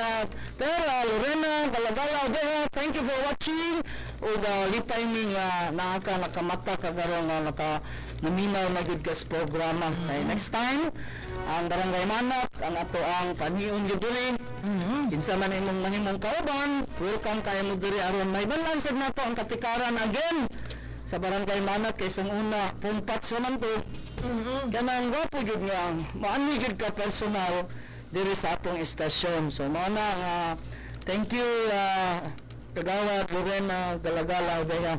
pero Lorena, Galagala, Obeha, thank you for watching. Ug lipay mi nga naa ka nakamata ka karon nga naka naminaw na gyud ka sa programa. Kay next time, ang Barangay Manat, ang ato ang panion gyud diri. Kinsa man imong mahimong kauban, welcome kayo mo diri aron may sad nato ang katikaran again sa Barangay Manat kay sang una pumpat sa man to. Kanang gwapo gyud nga maanhi gyud ka personal diri sa atong istasyon. So mao na nga thank you Kagawad Lorena Galagala Obeha.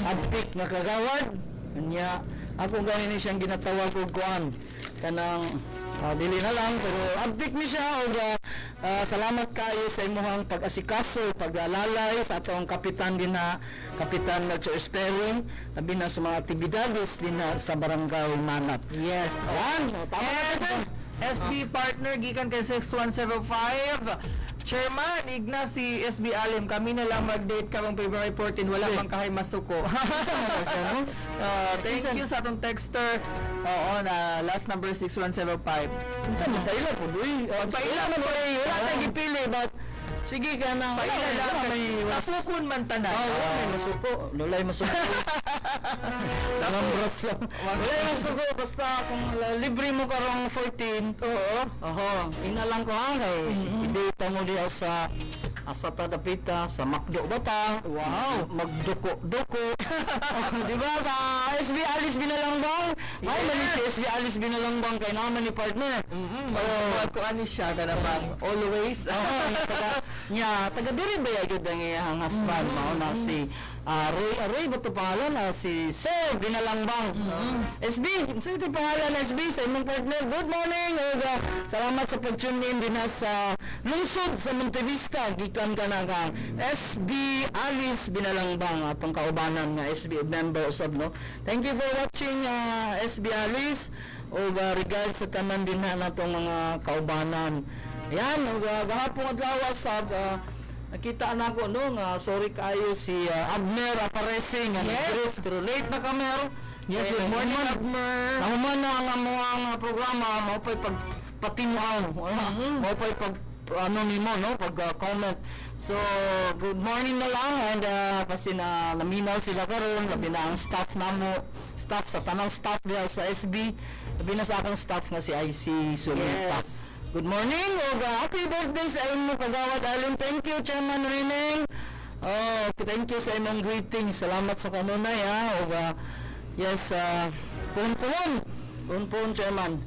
Adtik nga kagawad. Nya ako gani ni siyang ginatawag og kuan kanang dili na lang pero abdik ni siya og salamat kayo sa imong pag-asikaso, pag-alalay sa atong kapitan din na Kapitan Melchor Espering labi na sa mga aktibidades din na sa Barangay Manat. Yes. Yan, so, tama na And kita. SB partner gikan kay 6175. Chairman, igna si SB Alim. Kami na lang mag-date karong February 14. Wala pang kahay masuko. Thank you sa atong texter. Oo, na last number 6175. Kinsa man paila po uy. Oh, Paila man po wala tay gipili but sige ka nang Paila lang. May Tapukon man tanan. Oh, wala may masuko. Lulay masuko. Lambros lang. Wala masuko basta kung libre mo karong 14. Oo. Oho, ina lang ko ha kay i-date mo diha sa asa ta dapita sa McDo ba ta? Wow. Magduko-duko. Oh, di ba ka SB Alice Binalangbang? May man ni si SB Alice Binalangbang kay naman ni partner. Oh, ko ani siya kana bang always. Oo, Nya taga diri ba gyud ang iyang husband, mao na si Ray, Ray ba to pangalan? Si Sir Binalangbang. SB, unsa ito pangalan, SB, sa imong partner? Good morning ug salamat sa pag-tune in dinha sa lungsod sa Montevista gikan ka na kang SB Alice Binalangbang, atong kaubanan nga SB member usab, no. Thank you for watching, SB Alice, ug regards sa tanan dinha natong mga kaubanan. Yan, ug gahapon adlaw sa nakita na ako, no, nga sorry kaayo si Abner Aparece nga nag-greet pero late na kami. Yes, good morning, Abner. Nahuman na ang among programa, mao pa'y pag patimuaw, mao pa'y pag ano nimo, no, pag comment. So good morning na lang and kasi na naminaw sila karon, labi na ang staff namo, staff sa tanang staff diha sa SB, labi na sa akong staff nga si IC Sulita. Good morning ug happy birthday sa imo, Kagawad Allen. Thank you, Chairman Rineng. Oh, thank you sa imong greetings. Salamat sa kanunay ha. Ug yes, puhon-puhon. Puhon-puhon, Chairman.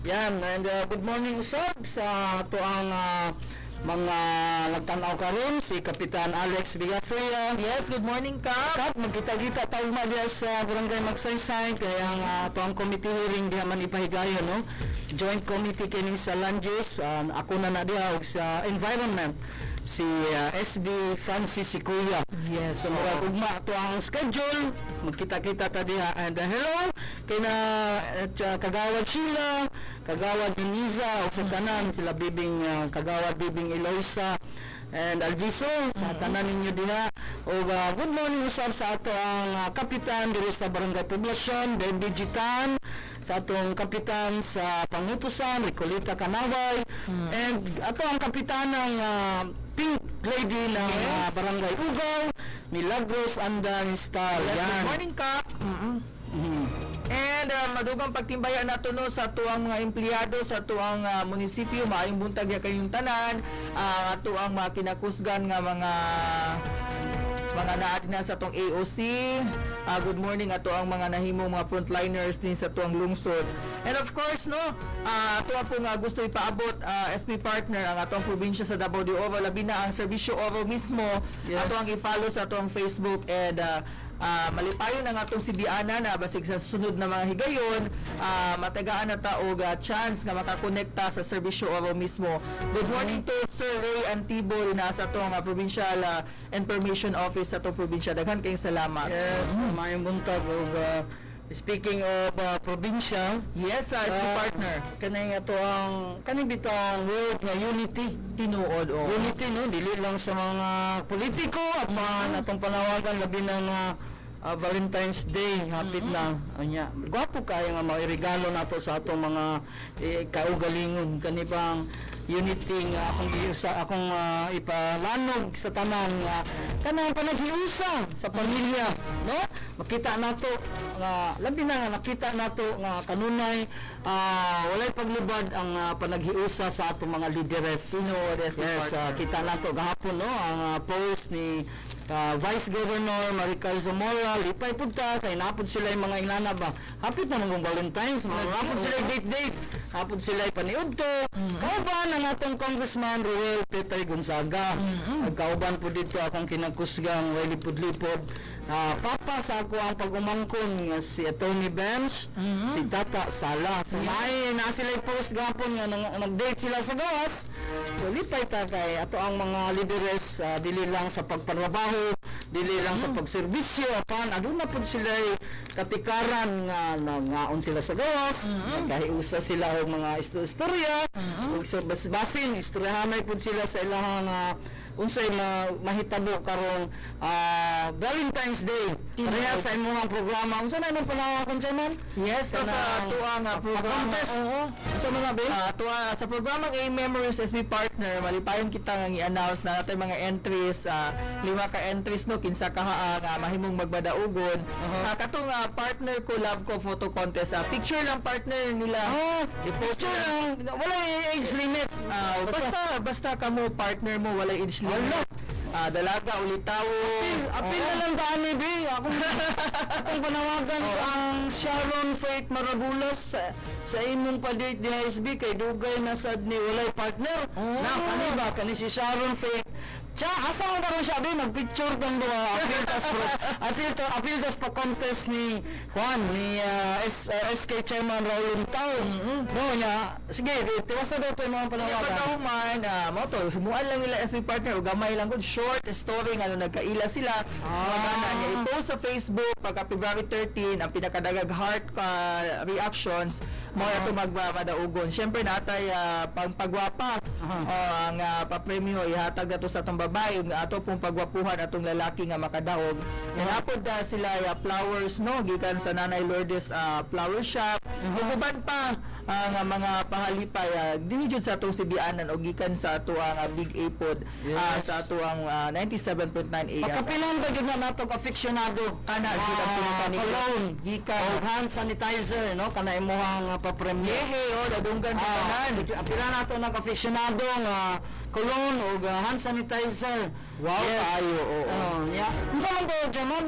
Yan, and good morning usab sa atoang mga nagtanaw karon, si Kapitan Alex Villafria. Yes, good morning, Kap. Kap, magkita-kita tayo diya sa Barangay Magsaysay kaya ang atoang committee hearing diha man ipahigayon, no. Joint committee kini sa land use, ako na na diha, ug sa environment si SB Francis Sikuya. Yes. So murag ugma ato ang schedule, magkita-kita ta diha and hello kay na at Kagawad Sheila, Kagawad Deniza ug sa tanan sila Bibing Kagawad Bibing Eloisa and Alviso, sa tanan ninyo diha ug good morning usab sa ato ang kapitan diri sa Barangay Poblacion, Debbie Gitan, sa atong kapitan sa Pangutusan, Ricolita Kanaway, and ato ang kapitan ng Pink Lady ng Barangay Ugaw, Milagros Andan Star. Yes, Yan. good morning, Kap. And madugang pagtimbaya nato, no, sa tuang mga empleyado sa tuang munisipyo, maayong buntag ya kayong tanan. Ang atuang mga kinakusgan nga mga naa na sa atong AOC. Good morning ato ang mga nahimong mga frontliners din sa tuang lungsod. And of course, no, ato po nga gusto ipaabot, SP partner, ang atong probinsya sa Davao de Oro, labi na ang Serbisyo Oro mismo. Ato ang i-follow sa atong Facebook and malipayon ang atong sibiana na basig sa susunod na mga higayon, matagaan na ta og chance nga makakonekta sa Serbisyo Oro mismo. Good morning to Sir Ray Antibol na sa atong Provincial Information Office sa atong probinsya. Daghan kayong salamat. Yes, maayong buntag ug speaking of probinsya, Yes, SP partner. Kaning ato ang kaning bitong word nga unity. Tinuod, oh. Unity, no, dili lang sa mga politiko apan atong panawagan labi na nga Valentine's Day hapit na. Unya, gwapo kayo nga mairegalo nato sa atong mga eh, kaugalingon kani pang unity nga akong giusa, akong ipalanog sa tanan nga kanang panaghiusa sa pamilya, no. Makita nato nga labi na nga nakita nato nga kanunay walay paglubad ang panaghiusa sa atong mga lideres. Tinuod, SP Yes, partner. Kita nato gahapon, no, ang post ni Vice Governor Maricar Zamora. Lipay pud ta kay napod sila yung mga inana ba. Hapit na mong Valentine's, mga napod sila yung date date. Hapod sila yung paniudto. Kauban ang atong Congressman Ruel Peter Gonzaga. Mm-hmm. Kauban po dito akong kinakusgang Welly Pudlipod. Papa sa ako ang pag-umangkon nga si Atty. Bench, si Tata Sala. So may na sila post gahapon nga nag-date sila sa gawas. So lipay ta kay ato ang mga lideres, dili lang sa pagtrabaho, dili lang sa pagserbisyo, apan aduna pud sila katikaran nga nangaon sila sa gawas, nagkahiusa sila og mga istorya, ug sa basbasin istoryahanay pud sila sa ilahang unsay mahitabo karong Valentine's Day. Pareha sa imong programa. Unsa na imong panawag, Chairman? Yes, so sa Kanang tuang programa. pa-contest. Oo. Unsa man na, be? Tuwa, sa programang A Memories, SB partner, malipayon kita nga i-announce na natin mga entries, lima ka entries, no, kinsa ka nga mahimong magbadaugon. Katong partner ko love ko photo contest, picture lang partner nila. Oh, I-post picture lang. Wala age limit. Basta basta kamo partner mo, wala age limit. Wala. Dalaga ulitawo. Apil na lang daan eh, be. Akong panawagan ang Sharon Faith Marabulas sa imong pa-date ni SB kay dugay na sad ni walay partner. Na kani ba kani si Sharon Faith. Siya, asa man karon siya, be? Magpicture kang duha, apil tas pro, apil to, apil tas pa contest ni Juan, ni SK Chairman Raul Tao. No, nya, sige, tiwasa daw to yung mga Kanya panawagan. pagkahuman, mao to, himuan lang nila SB partner o gamay lang gud short story nga no nagkaila sila. Mga na niya i-post sa Facebook pagka February 13 ang pinakadagag heart reactions mo ato magmamadaugon. Syempre natay pangpagwapa. Oh, ang papremyo ihatag nato sa atong babae ug ato pong pagwapuhan atong lalaki nga makadaog. Yanapod na sila flowers no gikan sa Nanay Lourdes Flower Shop. Ug uban pa ang mga pahalipay dinhi jud sa atong Sibianan o gikan sa ato ang Big A pod sa ato ang 97.9 AM. Pagkapilan ba gyud na nato aficionado Kana jud ang pinaka cologne gikan o hand sanitizer, no, kana imuhang papremyo. Yehe, oh, dadunggan sa tanan. Apila nato nag aficionado nga cologne o hand sanitizer. Wow, kaayo, oo. Oh, yeah. Unsa man to, German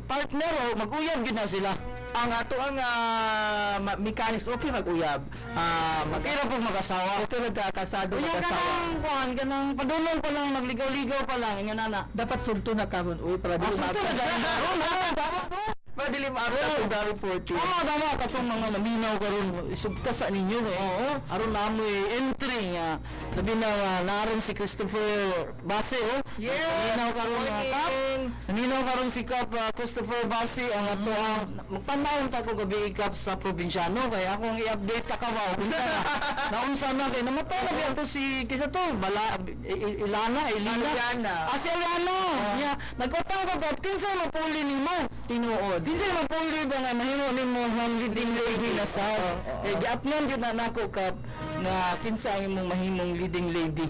partner o mag-uyab gyud na sila? Ang ato ang mechanics okay mag-uyab. Mag Kira pag mag-asawa. Okay magkakasado Unya mag-asawa. kanang kuan, kanang padulong pa lang, magligaw-ligaw pa lang, ingon na. Dapat sugto na karon uy para dili Sugto na dahil karon, ha? Para dili maabot ang February 14. Tama, tama, katong mga naminaw karon isugta sa ninyo eh. Oo. Aron namo entry nga labi na nga naron si Christopher Base, oh. Yes, Naminaw karon nga Kap. morning. Naminaw karon si Kap Christopher Base ang ato ang magtan-aw ta ko gabi Kap sa probinsyano kay akong i-update ta ka ba unsa na. Naunsa na kay namatay na biya to si kisa to bala Ilana, Ilina. Aliana. Ah, si Aliana. Yeah, nag-utang ko Kap, kinsa mapuli nimo? Tinuod. Kinsa mapuli ba nga mahimo nimo ang leading lady na sa kay giapnan gyud na nako Kap nga kinsa ang imong mahimong leading lady.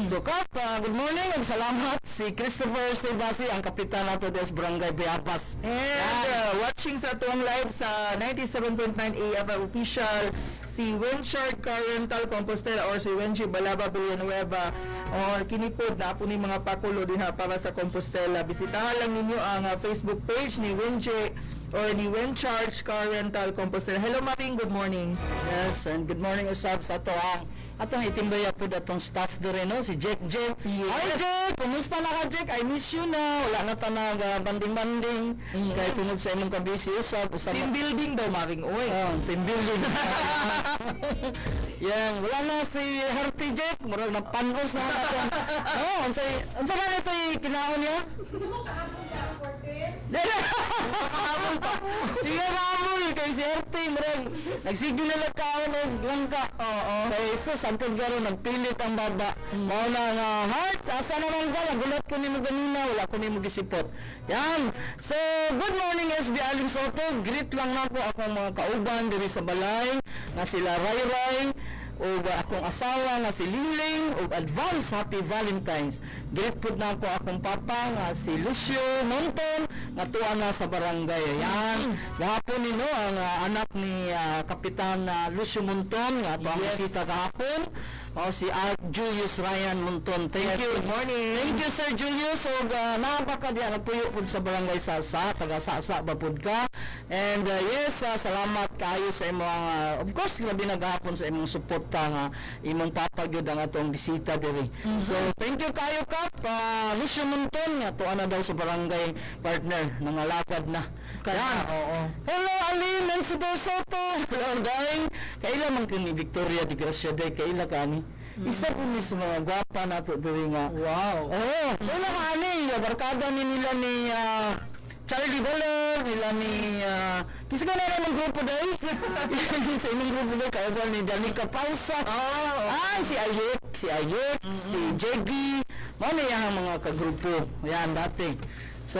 So Kap, good morning ug salamat si Christopher Sebasi ang kapitan nato des Barangay Biapas. And watching sa tuwang live sa 97.9 AFR official si Winchard Car Rental Compostela or si Wenji Balaba Villanueva or kinipod na po ni mga pakulo din ha para sa Compostela. Bisitahan lang ninyo ang Facebook page ni Wenji or ni Wincharge Car Rental Compostela. Hello Maring, good morning. Yes, and good morning usab sa ato ang atong itimbaya pud atong staff diri, no, si Jack Jack. Hi Jack, kumusta na ka, Jack? I miss you na. Wala na ta nag banding-banding kay tungod sa imong kabisi usab usab. Team building daw Maring oy. Oh, team building. Yan, wala na si Hearty Jack, murag napanos na ako. Oh, unsa ba ito kinaon niya? Kahamol pa. Di ka kahamol kay si Hearty, murag nagsige na lang kaon og langka. Oo. Kay sus, antod karon nagpilit ang baba. Mao na nga Heart, asa naman ka? Nagulat ko nimo ganina, wala ko nimo gisipot. Yan. So, good morning SB Aling Soto. Greet lang nako akong mga kauban diri sa balay nga sila Ray Ray ug akong asawa nga si Lingling ug advance happy Valentine's. Greet pud na ako akong papa nga si Lucio Monton nga tuwa na sa barangay. Ayan. Gahapon ni no ang anak ni Kapitan Lucio Monton nga ato ang bisita kahapon. O si Art Julius Ryan Monton. Thank you. Good morning. Thank you, Sir Julius. So, naa pa ka diya nagpuyo pud sa barangay Sasa, taga Sasa ba pud ka? And yes, salamat kaayo sa imong of course grabe na gahapon sa imong suporta nga imong papa gyud ang atong bisita diri. So, thank you kayo Kap. Lucio Monton nga tuwa na daw sa barangay partner, nangalakad na. Yan. Oo. Hello, Aline Nancy Soto. Hello, Day. Kaila man kini Victoria de Gracia, Day. Kaila ka ani? Isa po ni sa mga gwapa nato diri nga. Wow. Oo, kaila ka ani? Barkada ni nila ni Charlie Baller, nila ni kinsa ka na ng grupo day? Sa inyong grupo day, kaya ba ni Danica Pausa? Ah, si Ayek, si Ayek, si Jeggy. Mao na yang mga kagrupo. Yan, dati. So,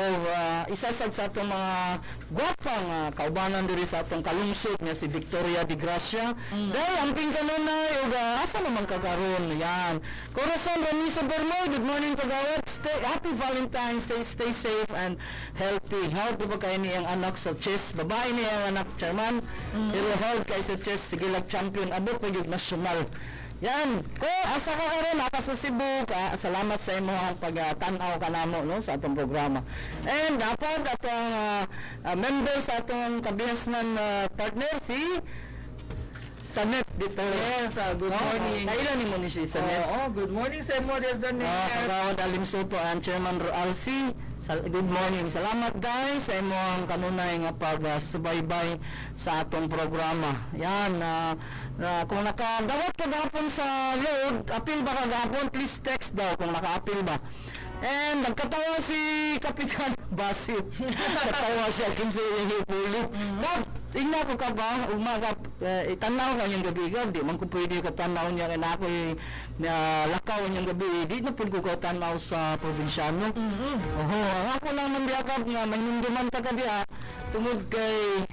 isa sad sa atong mga gwapang kaubanan diri sa atong kalungsod nga si Victoria de Gracia. Dahil amping kanunay ug asa naman ka karon? Yan. Corazon Ramiso Bermoy, good morning kagawad. Stay happy Valentine's Day, stay safe and healthy. Healthy ba kay ni ang anak sa chess? Babae ni ang anak, chairman. Pero health kay sa chess, sige lang champion abot pa gyud national. Yan. Ko asa ka karon naka sa Cebu ka. Salamat sa imong pagtan-aw kanamo no sa atong programa. And dapat atong member sa atong kabihasnan partner si Sanet dito. Yes, good No? morning. Kailan nimo ni si Sanet? Oo, good morning sa imo diya, Sanet. Kagawad Alim Soto and Chairman Alci. Good morning. Salamat, guys, sa imong kanunay nga pag-subaybay sa atong programa. Yan, na kung nakadawat ka gahapon sa load, apil ba ka gahapon, please text daw kung naka-apil ba. And nagkatawa si Kapitan Basil. Katawa siya kinsa iyang hipuli. Kap, tingnan ko ka ba, umaga, itanaw ka niyang gabi, gab, di man ko pwede katanaw niya, kaya na ako'y lakaw niyang gabi, di na pwede ko katanaw sa probinsyano. Oho, ang ako lang man diha, Kap, nga mahinumduman ta ka diha, tungod kay,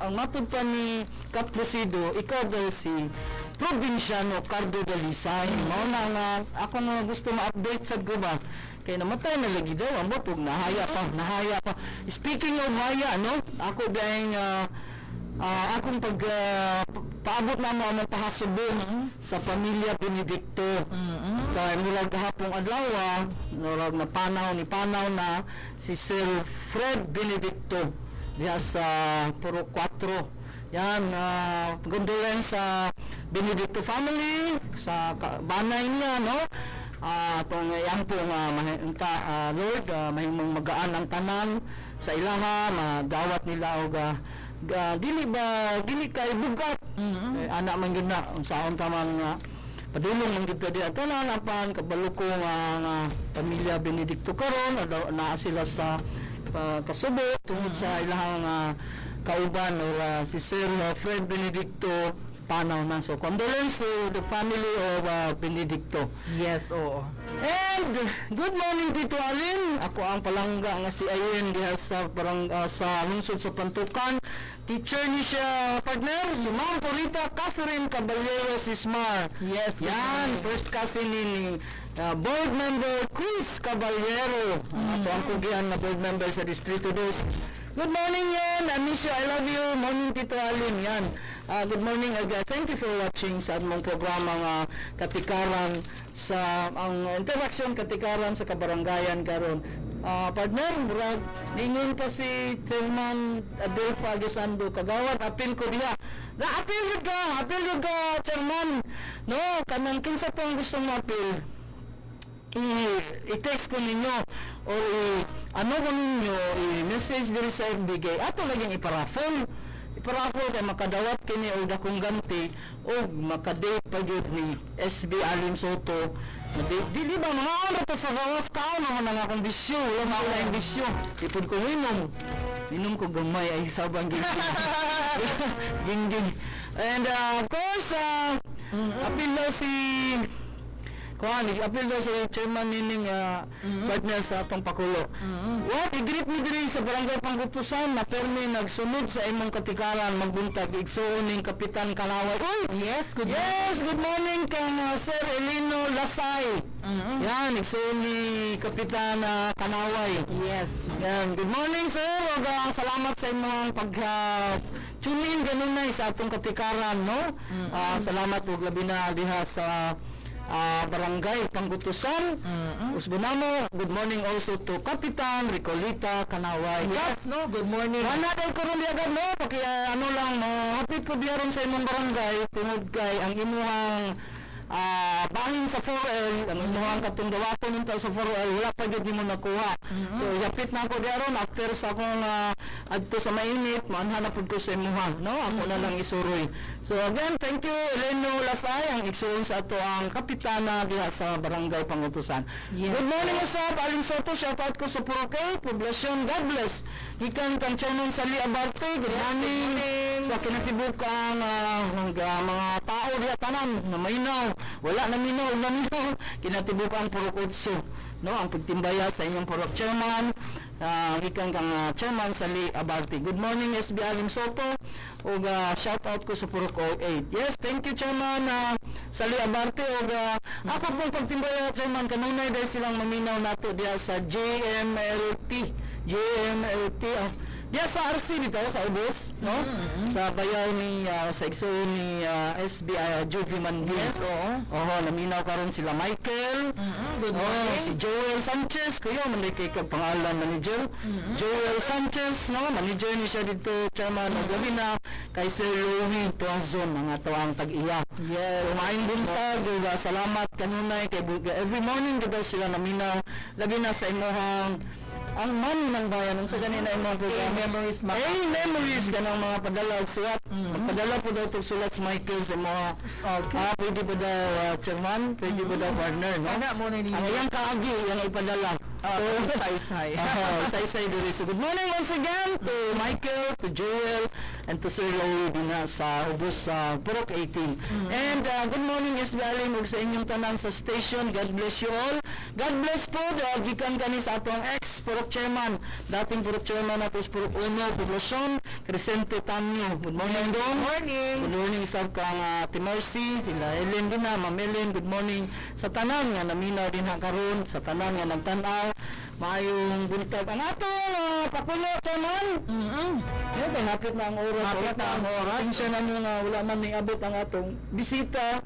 ang matod pa ni Kap Lucido, ikaw daw si Probinsyano Cardo Dalisay. Mao na nga, ako nga gusto ma-update sad ko ba, kay namatay na lagi daw, ang botog, nahaya pa, nahaya pa. Speaking of haya, no? Ako biyang akong pag paabot na mo among pahasubong sa pamilya Benedicto. Kay murag gahapong adlaw, murag napanaw ni panaw na si Sir Fred Benedicto diha sa Puro 4. Yan, condolence sa Benedicto family, sa banay niya, no? Atong yampo nga unta, Lord, mahimong magaan ang tanan sa ilaha, madawat nila og dili ba dili kay bugat. Eh, ana man gyud na unsaon ta man nga padulong man gyud ka diha tanan, apan kabalo ko nga pamilya Benedicto karon naa sila sa kasubo tungod sa ilahang kauban or si Sir Fred Benedicto panaw na. So condolence to the family of Benedicto. Yes, oo. And good morning, Tito Alin. Ako ang palangga nga si Ayen diha sa parang sa lungsod sa Pantukan. Teacher ni siya, partner, si Ma'am Purita Catherine Caballero Sismar. Yes, good Yan, morning. First cousin ni board member Chris Caballero. Ato ang kugian na board member sa Distrito 2. Good morning yan. Amisha, I love you. Morning, Tito Alin. Yan. Good morning again. Thank you for watching sa among programa nga Katikaran sa ang interaction katikaran sa kabarangayan karon. Partner, murag ningon pa si Chairman Adelfa Aguisando, "Kagawad, apil ko diha." Na apil gyud ka, apil gyud ka, Chairman. No, kanang kinsa pong gustong maapil, i-text ko ninyo or ano ko ninyo i-message diri sa FB kay ato laging iparaffle iparaffle kay makadawat kini og dakong ganti og makadate pa gyud ni SB Alin Soto. Di ba mga ano ta sa gawas, kaon naman ang akong bisyo, wala ma ang bisyo, di pud ko inom, inom ko gamay ay sabang gingging gingging. And of course, apil daw si kuan, apil daw si chairman nining partner sa atong pakulo. What, i-greet mi diri sa barangay Pangutusan na permi nagsunod sa imong katikaran magbuntag, igsuon ning Kapitan Kalaway. Uy! Yes, good. Yes, good morning kang Sir Elino Lasay. Yan, igsuon ni Kapitan Kanaway. Yes. Yan, good morning, sir. Ug salamat sa imong pag tune in ganunay sa atong katikaran, no? Salamat ug labi na diha sa barangay Pangutusan. Usbon namo, good morning also to Kapitan Ricolita Kanaway. Yes, no, good morning. Wala daw ko ron agad, no? Paki, ano lang, no? Hapit ko diya ron sa imong barangay tungod kay ang imuhang bahin sa 4L, ang imuhang katong dawaton unta sa 4L, wala pa gyud nimo nakuha. So, yapit na ako diya ron after sa akong adto sa mainit, maanhan na pud ko sa imuha, no? Ako na lang isuroy. So, again, thank you, Eleno Lasay, ang igsuon sa ato ang kapitana diha sa barangay Pangutusan. Yes. Good morning, usab, Alin Soto, shout out ko sa Purok 8, Poblasyon, God bless. Gikan kang Chairman Sali Abarte, good morning. Sa kinatibukang mga tao diha tanan na minaw, wala na minaw, na minaw, kinatibukang Purok 8, no, ang pagtimbaya sa inyong Purok Chairman, gikan kang Chairman Sali Abarte. Good morning, SB Alim Soto, ug shout out ko sa Purok 08. Yes, thank you, Chairman Sali Abarte, ug ako pong pagtimbaya, Chairman, kanunay dahil silang maminaw nato diha sa JMLT. JMLT. Yes, sa RC dito, sa Ubos, no? Sa bayaw ni, sa igsoon ni SBI Juvie Manguin. Yes, oo. Oo, naminaw karon sila Michael. Good Oh, morning. si Joel Sanchez, kuya man kay kag pangalan manager. Joel Sanchez, no, manager ni siya dito, chairman og labi na kay Sir Louie Tuazon, mga tuang tag-iya. Yes. So maayong buntag, ug salamat kanunay kay every morning gid daw sila naminaw, labi na sa imuhang ang Money ng Bayan, unsa gani na imong programa? Memories ma. Eh, memories kanang mga padala og suwat. Magpadala po daw tog sulat si Michael sa mga Okay. Ah, pwede ba daw chairman? Pwede ba daw partner, no? Ana mo na ninyo. Ang iyang kaagi, iyang ipadala. Ah, So, saysay. oh, saysay diri. So, good morning once again to Michael, to Joel, and to Sir Lowy dina sa ubos sa Purok 18. And good morning SB Alim ug sa inyong tanan sa station. God bless you all. God bless po gikan kani sa atong ex Purok chairman, dating Purok chairman na Purok Uno, Poblasyon, Crescente Tanyo. Good morning, Dong. Good morning. Good morning sa kang Ate Mercy, sila Ellen din na, Ma'am Ellen, good morning sa tanan nga naminaw din ha karon, sa tanan nga nagtan-aw. Maayong buntag ang atong pakulo, chairman. Yeah, kay hapit na ang oras. Hapit Wala na ang pa. oras. Pasensya na mo nga wala man niabot ang atong bisita.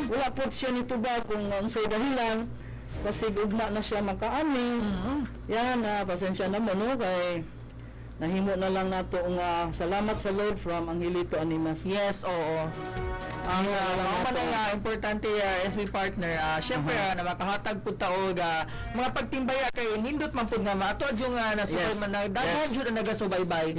Wala po siya nitubag kung unsay dahilan kasi ugma na siya makaani. Yan, pasensya na mo no kay nahimo na lang nato nga salamat sa Lord from Angelito Animas. Yes, oo. Ang mao man ang importante, SB partner, syempre na makahatag pud ta og mga pagtimbaya kay nindot man pud nga maato yung nasubay man na daghan jud ang nagasubaybay.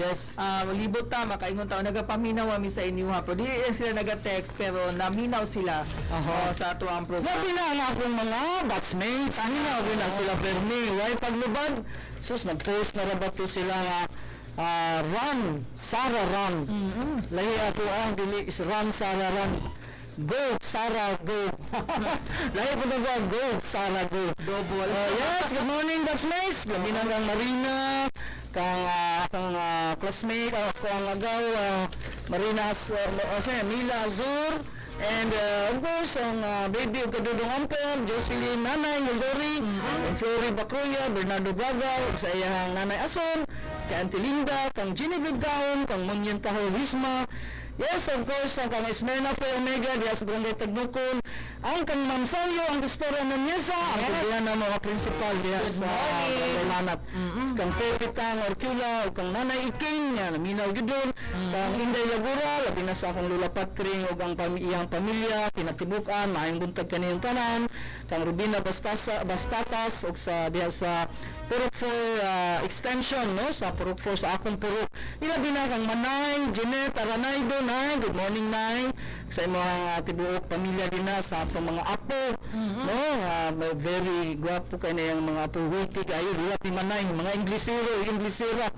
Libot ta makaingon ta nagapaminaw ami sa inyo ha. Pero di sila naga-text pero naminaw sila oh, sa ato ang program. Labi na ang akong mga batchmates. Naminaw gyud na sila permi. Way paglubad. Sus, nag-post na ra ba to sila nga run, Sara run. Lahi ako ang dili is run, Sara run. Go, Sara, go. Lahi po na go, Sara, go. Double. Yes, good morning, batchmates. Labi na kang Marina, kang akong classmate, kang agaw, Marina, sorry, Mila Azur, and of course, ang baby ug kadudong Ampel, Jocelyn Nanay Ngulori, and Flory Bacruya, Bernardo Braga, ug sa iyang Nanay Ason, kay Auntie Linda, kang Genevieve Gaon, kang Munyan Taho Wisma. Yes, of course, ang kang Esmerna Fe Omega, diya sa Barangay Tagnukon, ang kang Ma'am Sanyo, ang Pastora Nanyesa, ang kugihan ng mga principal diya sa Barangay Manat. Kang Pepe Tang Orcula, ug kang Nanay Iking, nga naminaw gyud doon, kang Inday Lagura, labi na sa akong Lula Patring, ug ang iyang pamilya, kinatibukan, maayong buntag kaniyong tanan, kang Rubina Bastasa, Bastatas, ug sa diha sa Purok 4 extension, no? Sa Purok 4 sa akong Purok. Ilabi na kang Manay, Jeanette Aranaydo, Nay, good morning, Nay. Sa imong tibuok pamilya din na sa atong mga apo, no? May very gwapo kay na yung mga apo, witty kayo, liwat ni Manay, mga Inglesero, Inglesera.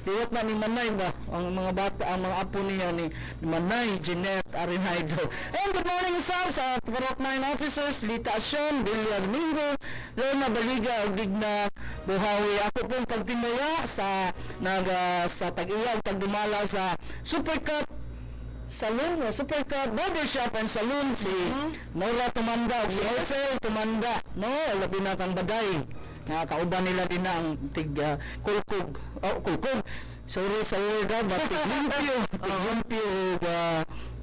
Liwat na ni Manay ba? Ang mga bata, ang mga apo niya ni Manay, Jeanette Arenaido. And good morning sa Purok 9 officers, Lita Asyon, Bilya Domingo, Lorna Baliga, ug Digna Buhawi. Ako pong pagtimaya sa nag sa tag-iya ug tagdumala sa Supercut Saloon, no? Supercut Barbershop and Saloon, si Nora Tumanda ug si Orfel Tumanda, no? Labi na kang Baday nga kauban nila din na ang tig kulkog, oh, kulkog, sorry sa word ah, but tig limpyo ug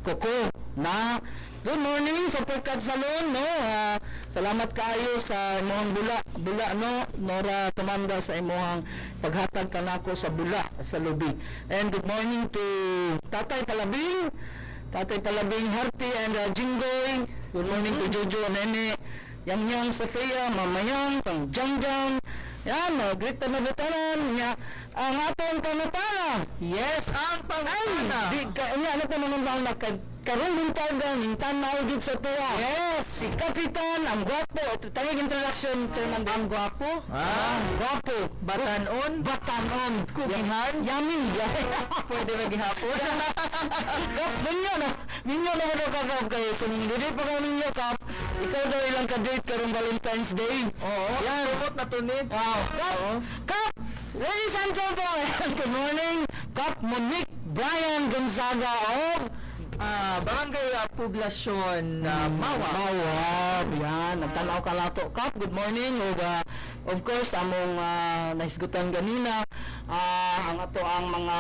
koko na. Good morning Supercut Salon, no? Salamat kaayo sa imong bula bula, no, Nora Tumanda, sa imong paghatag kanako sa bula sa lubi. And good morning to Tatay Palabing, Tatay Palabing Harty and Jinggoy. Good morning to Jojo Nene, Yang Yang Sofia, Mamayang, kang Jang Jang. Yan, great na butanan niya ang atong pangutana. Yes, ang Ay, pangutana. di ka nya ano pa naman ba na karon buntaga ning tan-aw gid sa tuwa. Yes. Si Kapitan ang gwapo. Tangig introduction, Chairman. Ang gwapo. Ah, gwapo. Batanon. Batanon. Kugihan. Yummy. Pwede maghapon. Kap, minyo na. Minyo na mo daw ka, Kap. Kay kung hindi pa ka minyo, Kap, ikaw daw ilang ka-date karong Valentine's Day. Oo. Yan. Sumot na to ni. Wow. Kap, Oo. Kap, ladies and gentlemen, good morning. Kap Monique Brian Gonzaga of Barangay Poblasyon, Mawa. Mawa. Yan, nagtanaw ka lato. Kap, good morning. Ug Of course, among nahisgutan ganina ang ato ang mga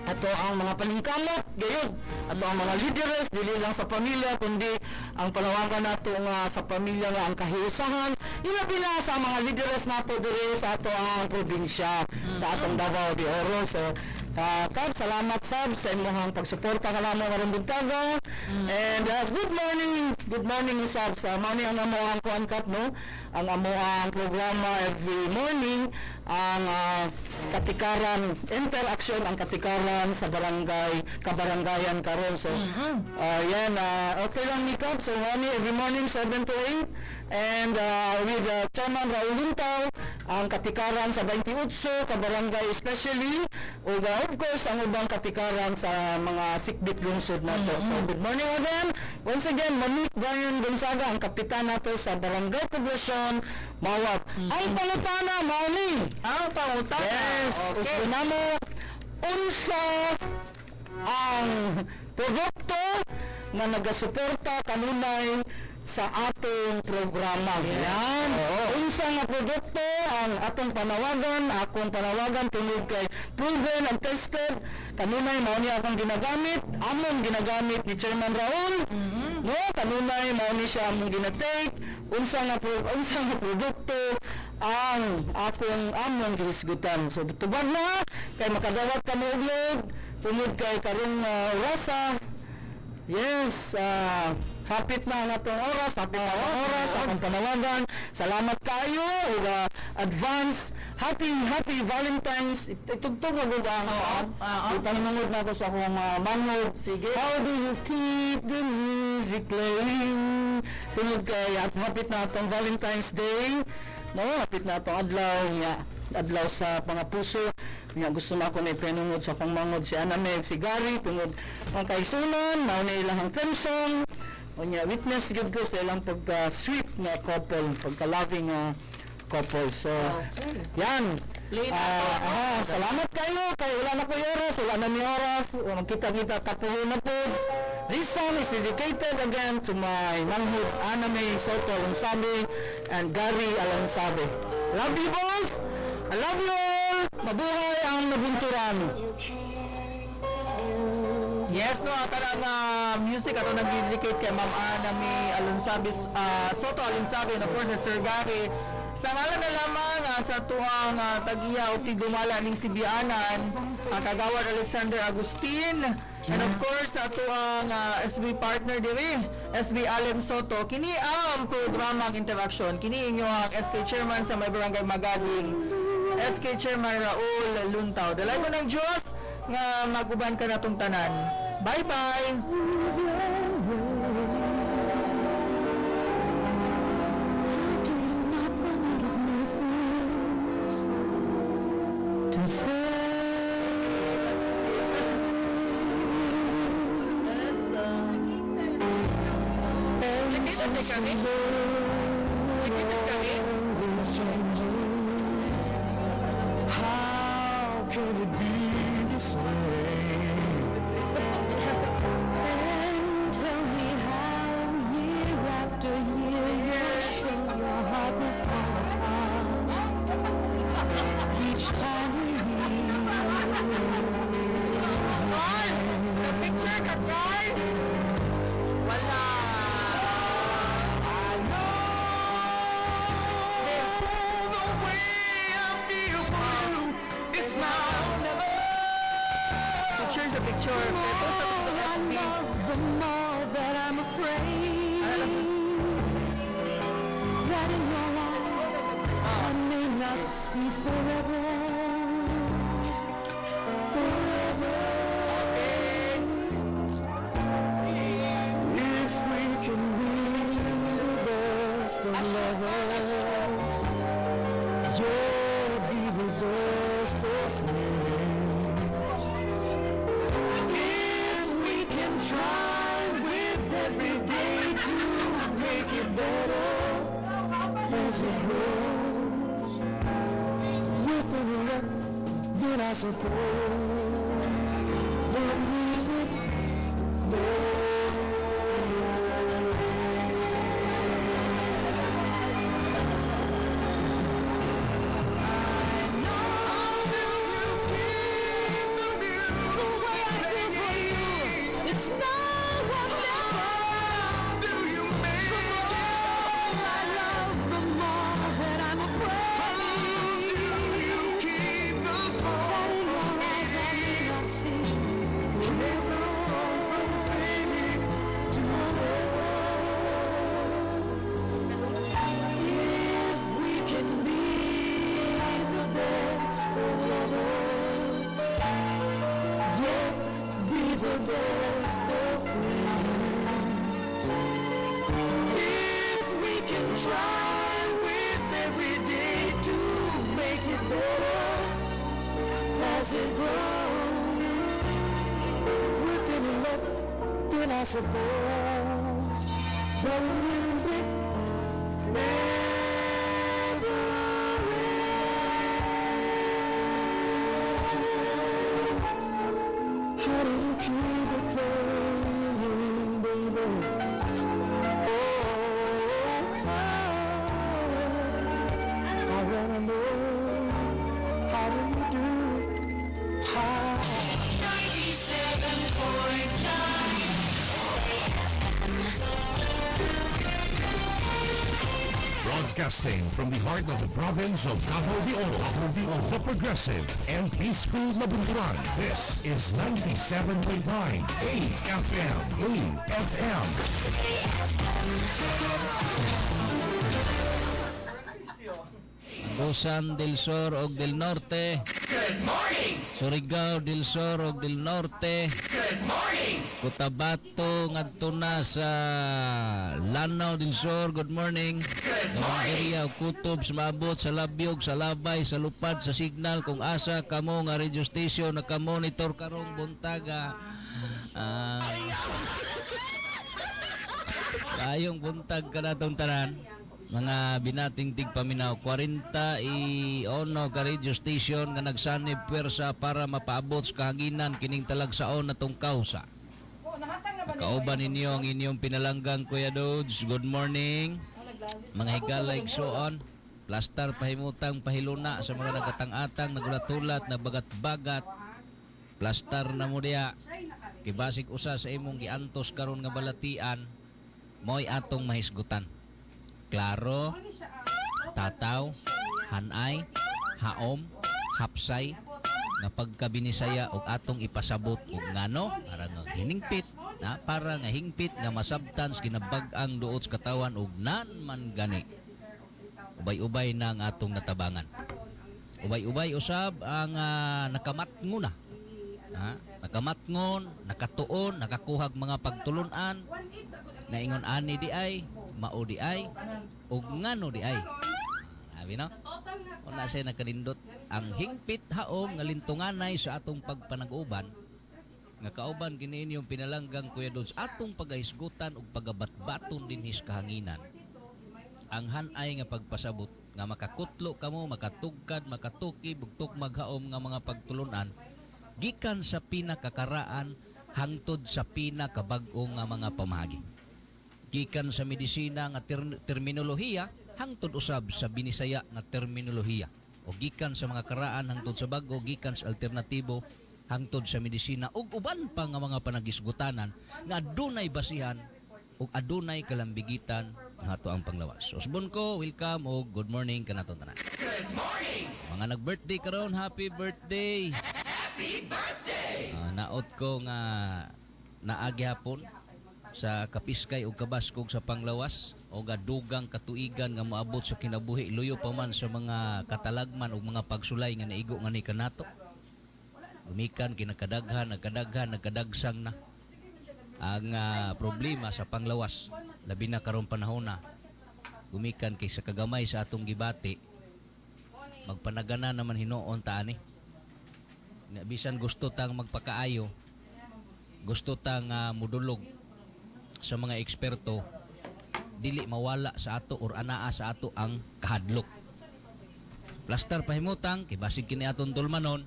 ato ang mga paningkamot gayud, ato ang mga leaders, dili lang sa pamilya kundi ang panawagan nato nga sa pamilya nga ang kahiusahan, ilabi na sa mga leaders nato diri sa ato ang probinsya, sa atong Davao de Oro. So Kap, salamat sab sa imong pagsuporta kanamo karong buntaga. And good morning, good morning sab. Sa mao ni ang amo ang kuan, Kap, no, ang amo ang programa every morning, ang katikaran interaction, ang katikaran sa barangay, kabarangayan karon. So yan, okay lang ni Kap. So mao ni every morning 7 to 8 and with Chairman Raul Luntao, ang katikaran sa 28 kabarangay especially, ug of course ang ubang katikaran sa mga sikbit lungsod nato. So good morning again, once again, Monique Brian Gonzaga, ang kapitan nato sa Barangay Poblacion Mawat. Ang pangutana mao ni Ang pangutana. Yes, Okay. okay. Namo unsa ang produkto nga nagasuporta kanunay sa atong programa. Yan. Unsa nga produkto ang atong panawagan, akong panawagan, tungod kay proven and tested kanunay mao ni akong ginagamit, among ginagamit ni Chairman Raul. No, kanunay mao ni siya among ginatake. Unsa nga produkto ang akong among gihisgutan. So tubag na kay makadawat kamo og load tungod kay karong orasa. Yes, hapit na ang atong oras, hapit na ang oras, akong panawagan. Salamat kayo ug advance happy happy Valentine's. Itugtog na gud ang ipanungod na ako sa akong manghod. Sige. How do you keep the music playing? Tungod kay at hapit na atong Valentine's Day. No, hapit na atong adlaw nga adlaw sa mga puso nga gusto na ako na ipanungod sa akong manghod si Ana Meg, si Gary, tungod ang kaisunan mao na ilang theme song. Unya witness gyud ko sa ilang pagka sweet nga couple, pagka loving nga couple. So yan. Play na Ah, to, no? aha, salamat kayo kay wala na ko oras, wala na mi oras, magkita-kita kapuho na po. This song is dedicated again to my manghod Ana May Soto Alonsabe and Gary Alonsabe. Love you both. I love you all. Mabuhay ang nabunturan. Yes, no, at ang music ato nag-dedicate kay Ma'am Ana May Alonsabe, Soto Alonsabe, and of course, si Sir Gary. Sa ngalan na lamang sa tuang tag-iya o tigumala ning Sibianan, Kagawad Alexander Agustin, and of course, sa tuang SB partner diri, SB Alem Soto. Kini ang programang interaction. Kini inyo ang SK Chairman sa May Barangay Magading, SK Chairman Raul Luntao. Dalay ko ng Diyos nga maguban ka natong tanan. Bye-bye! Do not run out of new things to say. Nakita kami? Nakita kami? Is changing. How can it be this way? And tell me how year after year you're sure your heart will fall apart each time we meet. Carl! Na-picture ka, Carl! Wala! I know the way I feel for you. It's now or never. Picture sa picture. Ito sa I FB. love, the more that I'm afraid that in your eyes I may not see forever. Forever. If we can be the best of lovers, you'll be the best of friends. If we can try with every day to make it better as it grows, with any luck, then I suppose the music may. And I suppose the music never ends. How do you keep it playing, baby? Oh, I wanna know, how do you do it? How? 97.9. Broadcasting from the heart of the province of Davao de Oro, Davao de Oro, the progressive and peaceful Nabunturan. This is 97.9 AFM. AFM. Agusan del Sur og del Norte. Good morning! Surigao del Sur og del Norte. Good morning! Cotabato ngadto na sa Lanao del Sur. Good morning. Good Sa mga area og kutob sa maabot sa Labyog, sa Labay, sa Lupad, sa Signal, kung asa kamo nga radio station nakamonitor karong buntaga. Ayong buntag kanatong tanan. Mga binating tigpaminaw, 41 ka radio station nga nagsanib puwersa para mapaabot sa kahanginan kining talagsaon natong kausa. Kauban ninyo ang inyong pinalanggang Kuya Dudes. Good morning. Mga higala igsuon. Plastar pahimutang pahiluna sa mga nagatang-atang, nagulat-ulat, nagbagat-bagat. Plastar na mo diya. Kibasig usa sa imong giantos karon nga balatian, mo'y atong mahisgutan. Klaro, tataw, hanay, haom, hapsay, nga pagkabinisaya og atong ipasabot og ngano para nga hiningpit na para nga hingpit nga masabtan sa ginabag-ang duot sa katawan og nan man gani. Ubay-ubay na ang atong natabangan. Ubay-ubay usab ang nakamatngon na. Ha? Nakamatngon, nakatuon, nakakuhag mga pagtulunan, naingon ani di ay, mao di ay, ug ngano di ay. Sabi no? Una siya nakalindot ang hingpit haom nga lintunganay sa atong pagpanag-uban nga kauban kini inyong pinalanggang Kuya Dudes atong pagahisgutan ug pagabatbaton dinhi sa kahanginan. Ang hanay nga pagpasabot nga makakutlo kamo, makatugkad, makatukib ug tukmag haom nga mga pagtulunan gikan sa pinakakaraan hangtod sa pinakabag-o nga mga pamahagi. Gikan sa medisina nga terminolohiya hangtod usab sa binisaya nga terminolohiya. O gikan sa mga karaan hangtod sa bag-o, gikan sa alternatibo hangtod sa medisina ug uban pa nga mga panagisgutanan nga adunay basihan ug adunay kalambigitan nga ato ang panglawas. Usbon ko, welcome ug good morning kanaton tanan. Good morning! Mga nag-birthday karon, happy birthday! Happy birthday! Naot ko nga naagi hapon sa kapiskay ug kabaskog sa panglawas o dugang katuigan nga moabot sa kinabuhi luyo pa man sa mga katalagman ug mga pagsulay nga naigo nga ni kanato. Gumikan kinakadaghan, nagkadaghan, nagkadagsang na ang problema sa panglawas labi na karong panahon na. Gumikan kay sa kagamay sa atong gibati magpanagana naman hinuon ta ani. Na bisan gusto tang magpakaayo, gusto tang mudulog sa mga eksperto, dili mawala sa ato or anaa sa ato ang kahadlok. Plastar pahimutang kay basig kini atong dulmanon,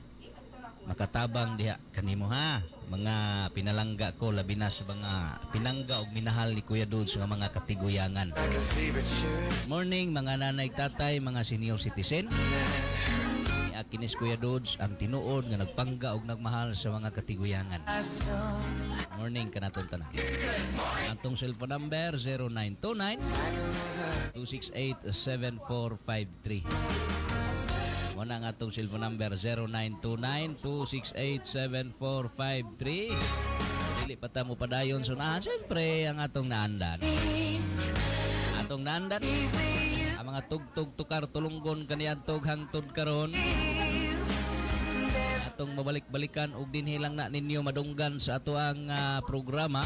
makatabang diha kanimo ha mga pinalangga ko, labi na sa mga pinangga og minahal ni Kuya Dudes nga mga katiguyangan. Morning mga nanay, tatay, mga senior citizen. Kinis Kuya Dudes ang tinuod nga nagpangga og nagmahal sa mga katiguyangan. Morning kanaton tanan. Atong cellphone number 0929 268 7453. Muna ang atong cellphone number 0929 268 7453. Dili pa ta mo padayon sunahan siyempre ang atong naandan. Atong naandan ang mga tugtog tukar tulunggon kaniadtog hangtod karon. Atong mabalik-balikan og dinhi lang na ninyo madunggan sa ato ang programa.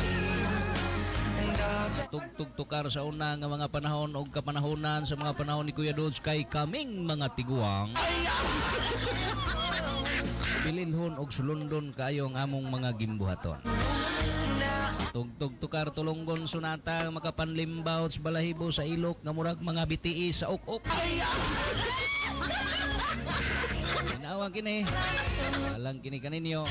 Tugtog tukar sa una nga mga panahon og kapanahonan sa mga panahon ni Kuya Dudes kay kaming mga tiguang. Bililhon og sulundon kaayo ang among mga gimbuhaton. Tugtog tukar tulonggon sunata makapanlimbaw sa balahibo sa ilok nga murag mga bitii sa ok-ok. Tinawang kini. Alang kini kaninyo.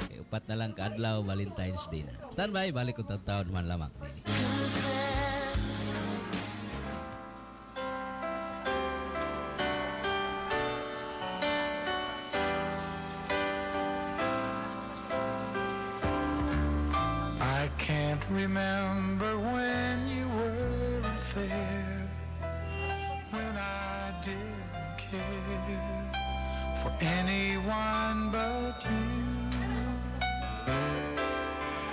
Kay upat na lang kaadlaw Valentine's Day na. Standby, balik ko taon man lamang. I can't remember when you weren't there, when I didn't care for anyone but you.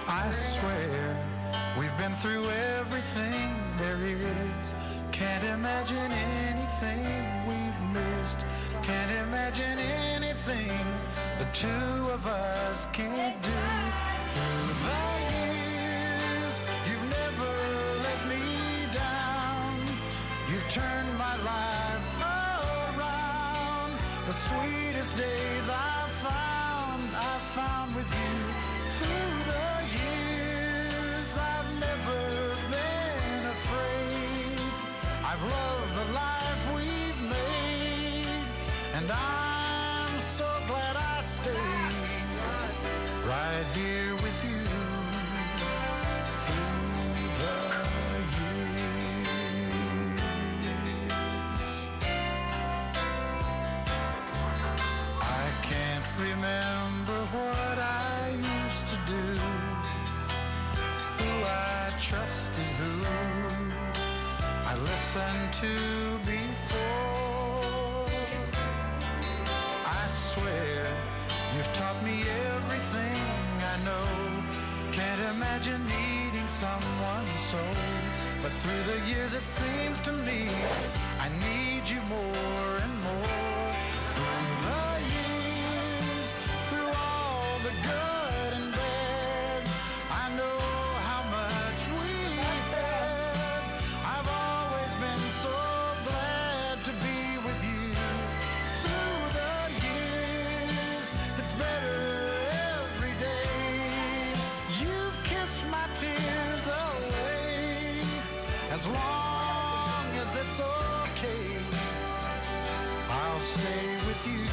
I swear we've been through everything there is. Can't imagine anything we've missed. Can't imagine anything the two of us can't do. Through the years, you've never let me down. You've turned my life around. The sweetest days I found with you. Through the years, I've never been afraid. I've loved the life we've made, and I'm so glad I stayed right here with you through the years. I can't remember what I used to do, who I trusted, who I listened to before. I swear you've taught me everything I know. Can't imagine needing someone so. But through the years it seems to me I need you more and more. Through the years, through all the good and bad, I know how much we had. I've always been so glad to be with you. Through the years, it's better every day. You've kissed my tears away. As long as it's okay, I'll stay with you.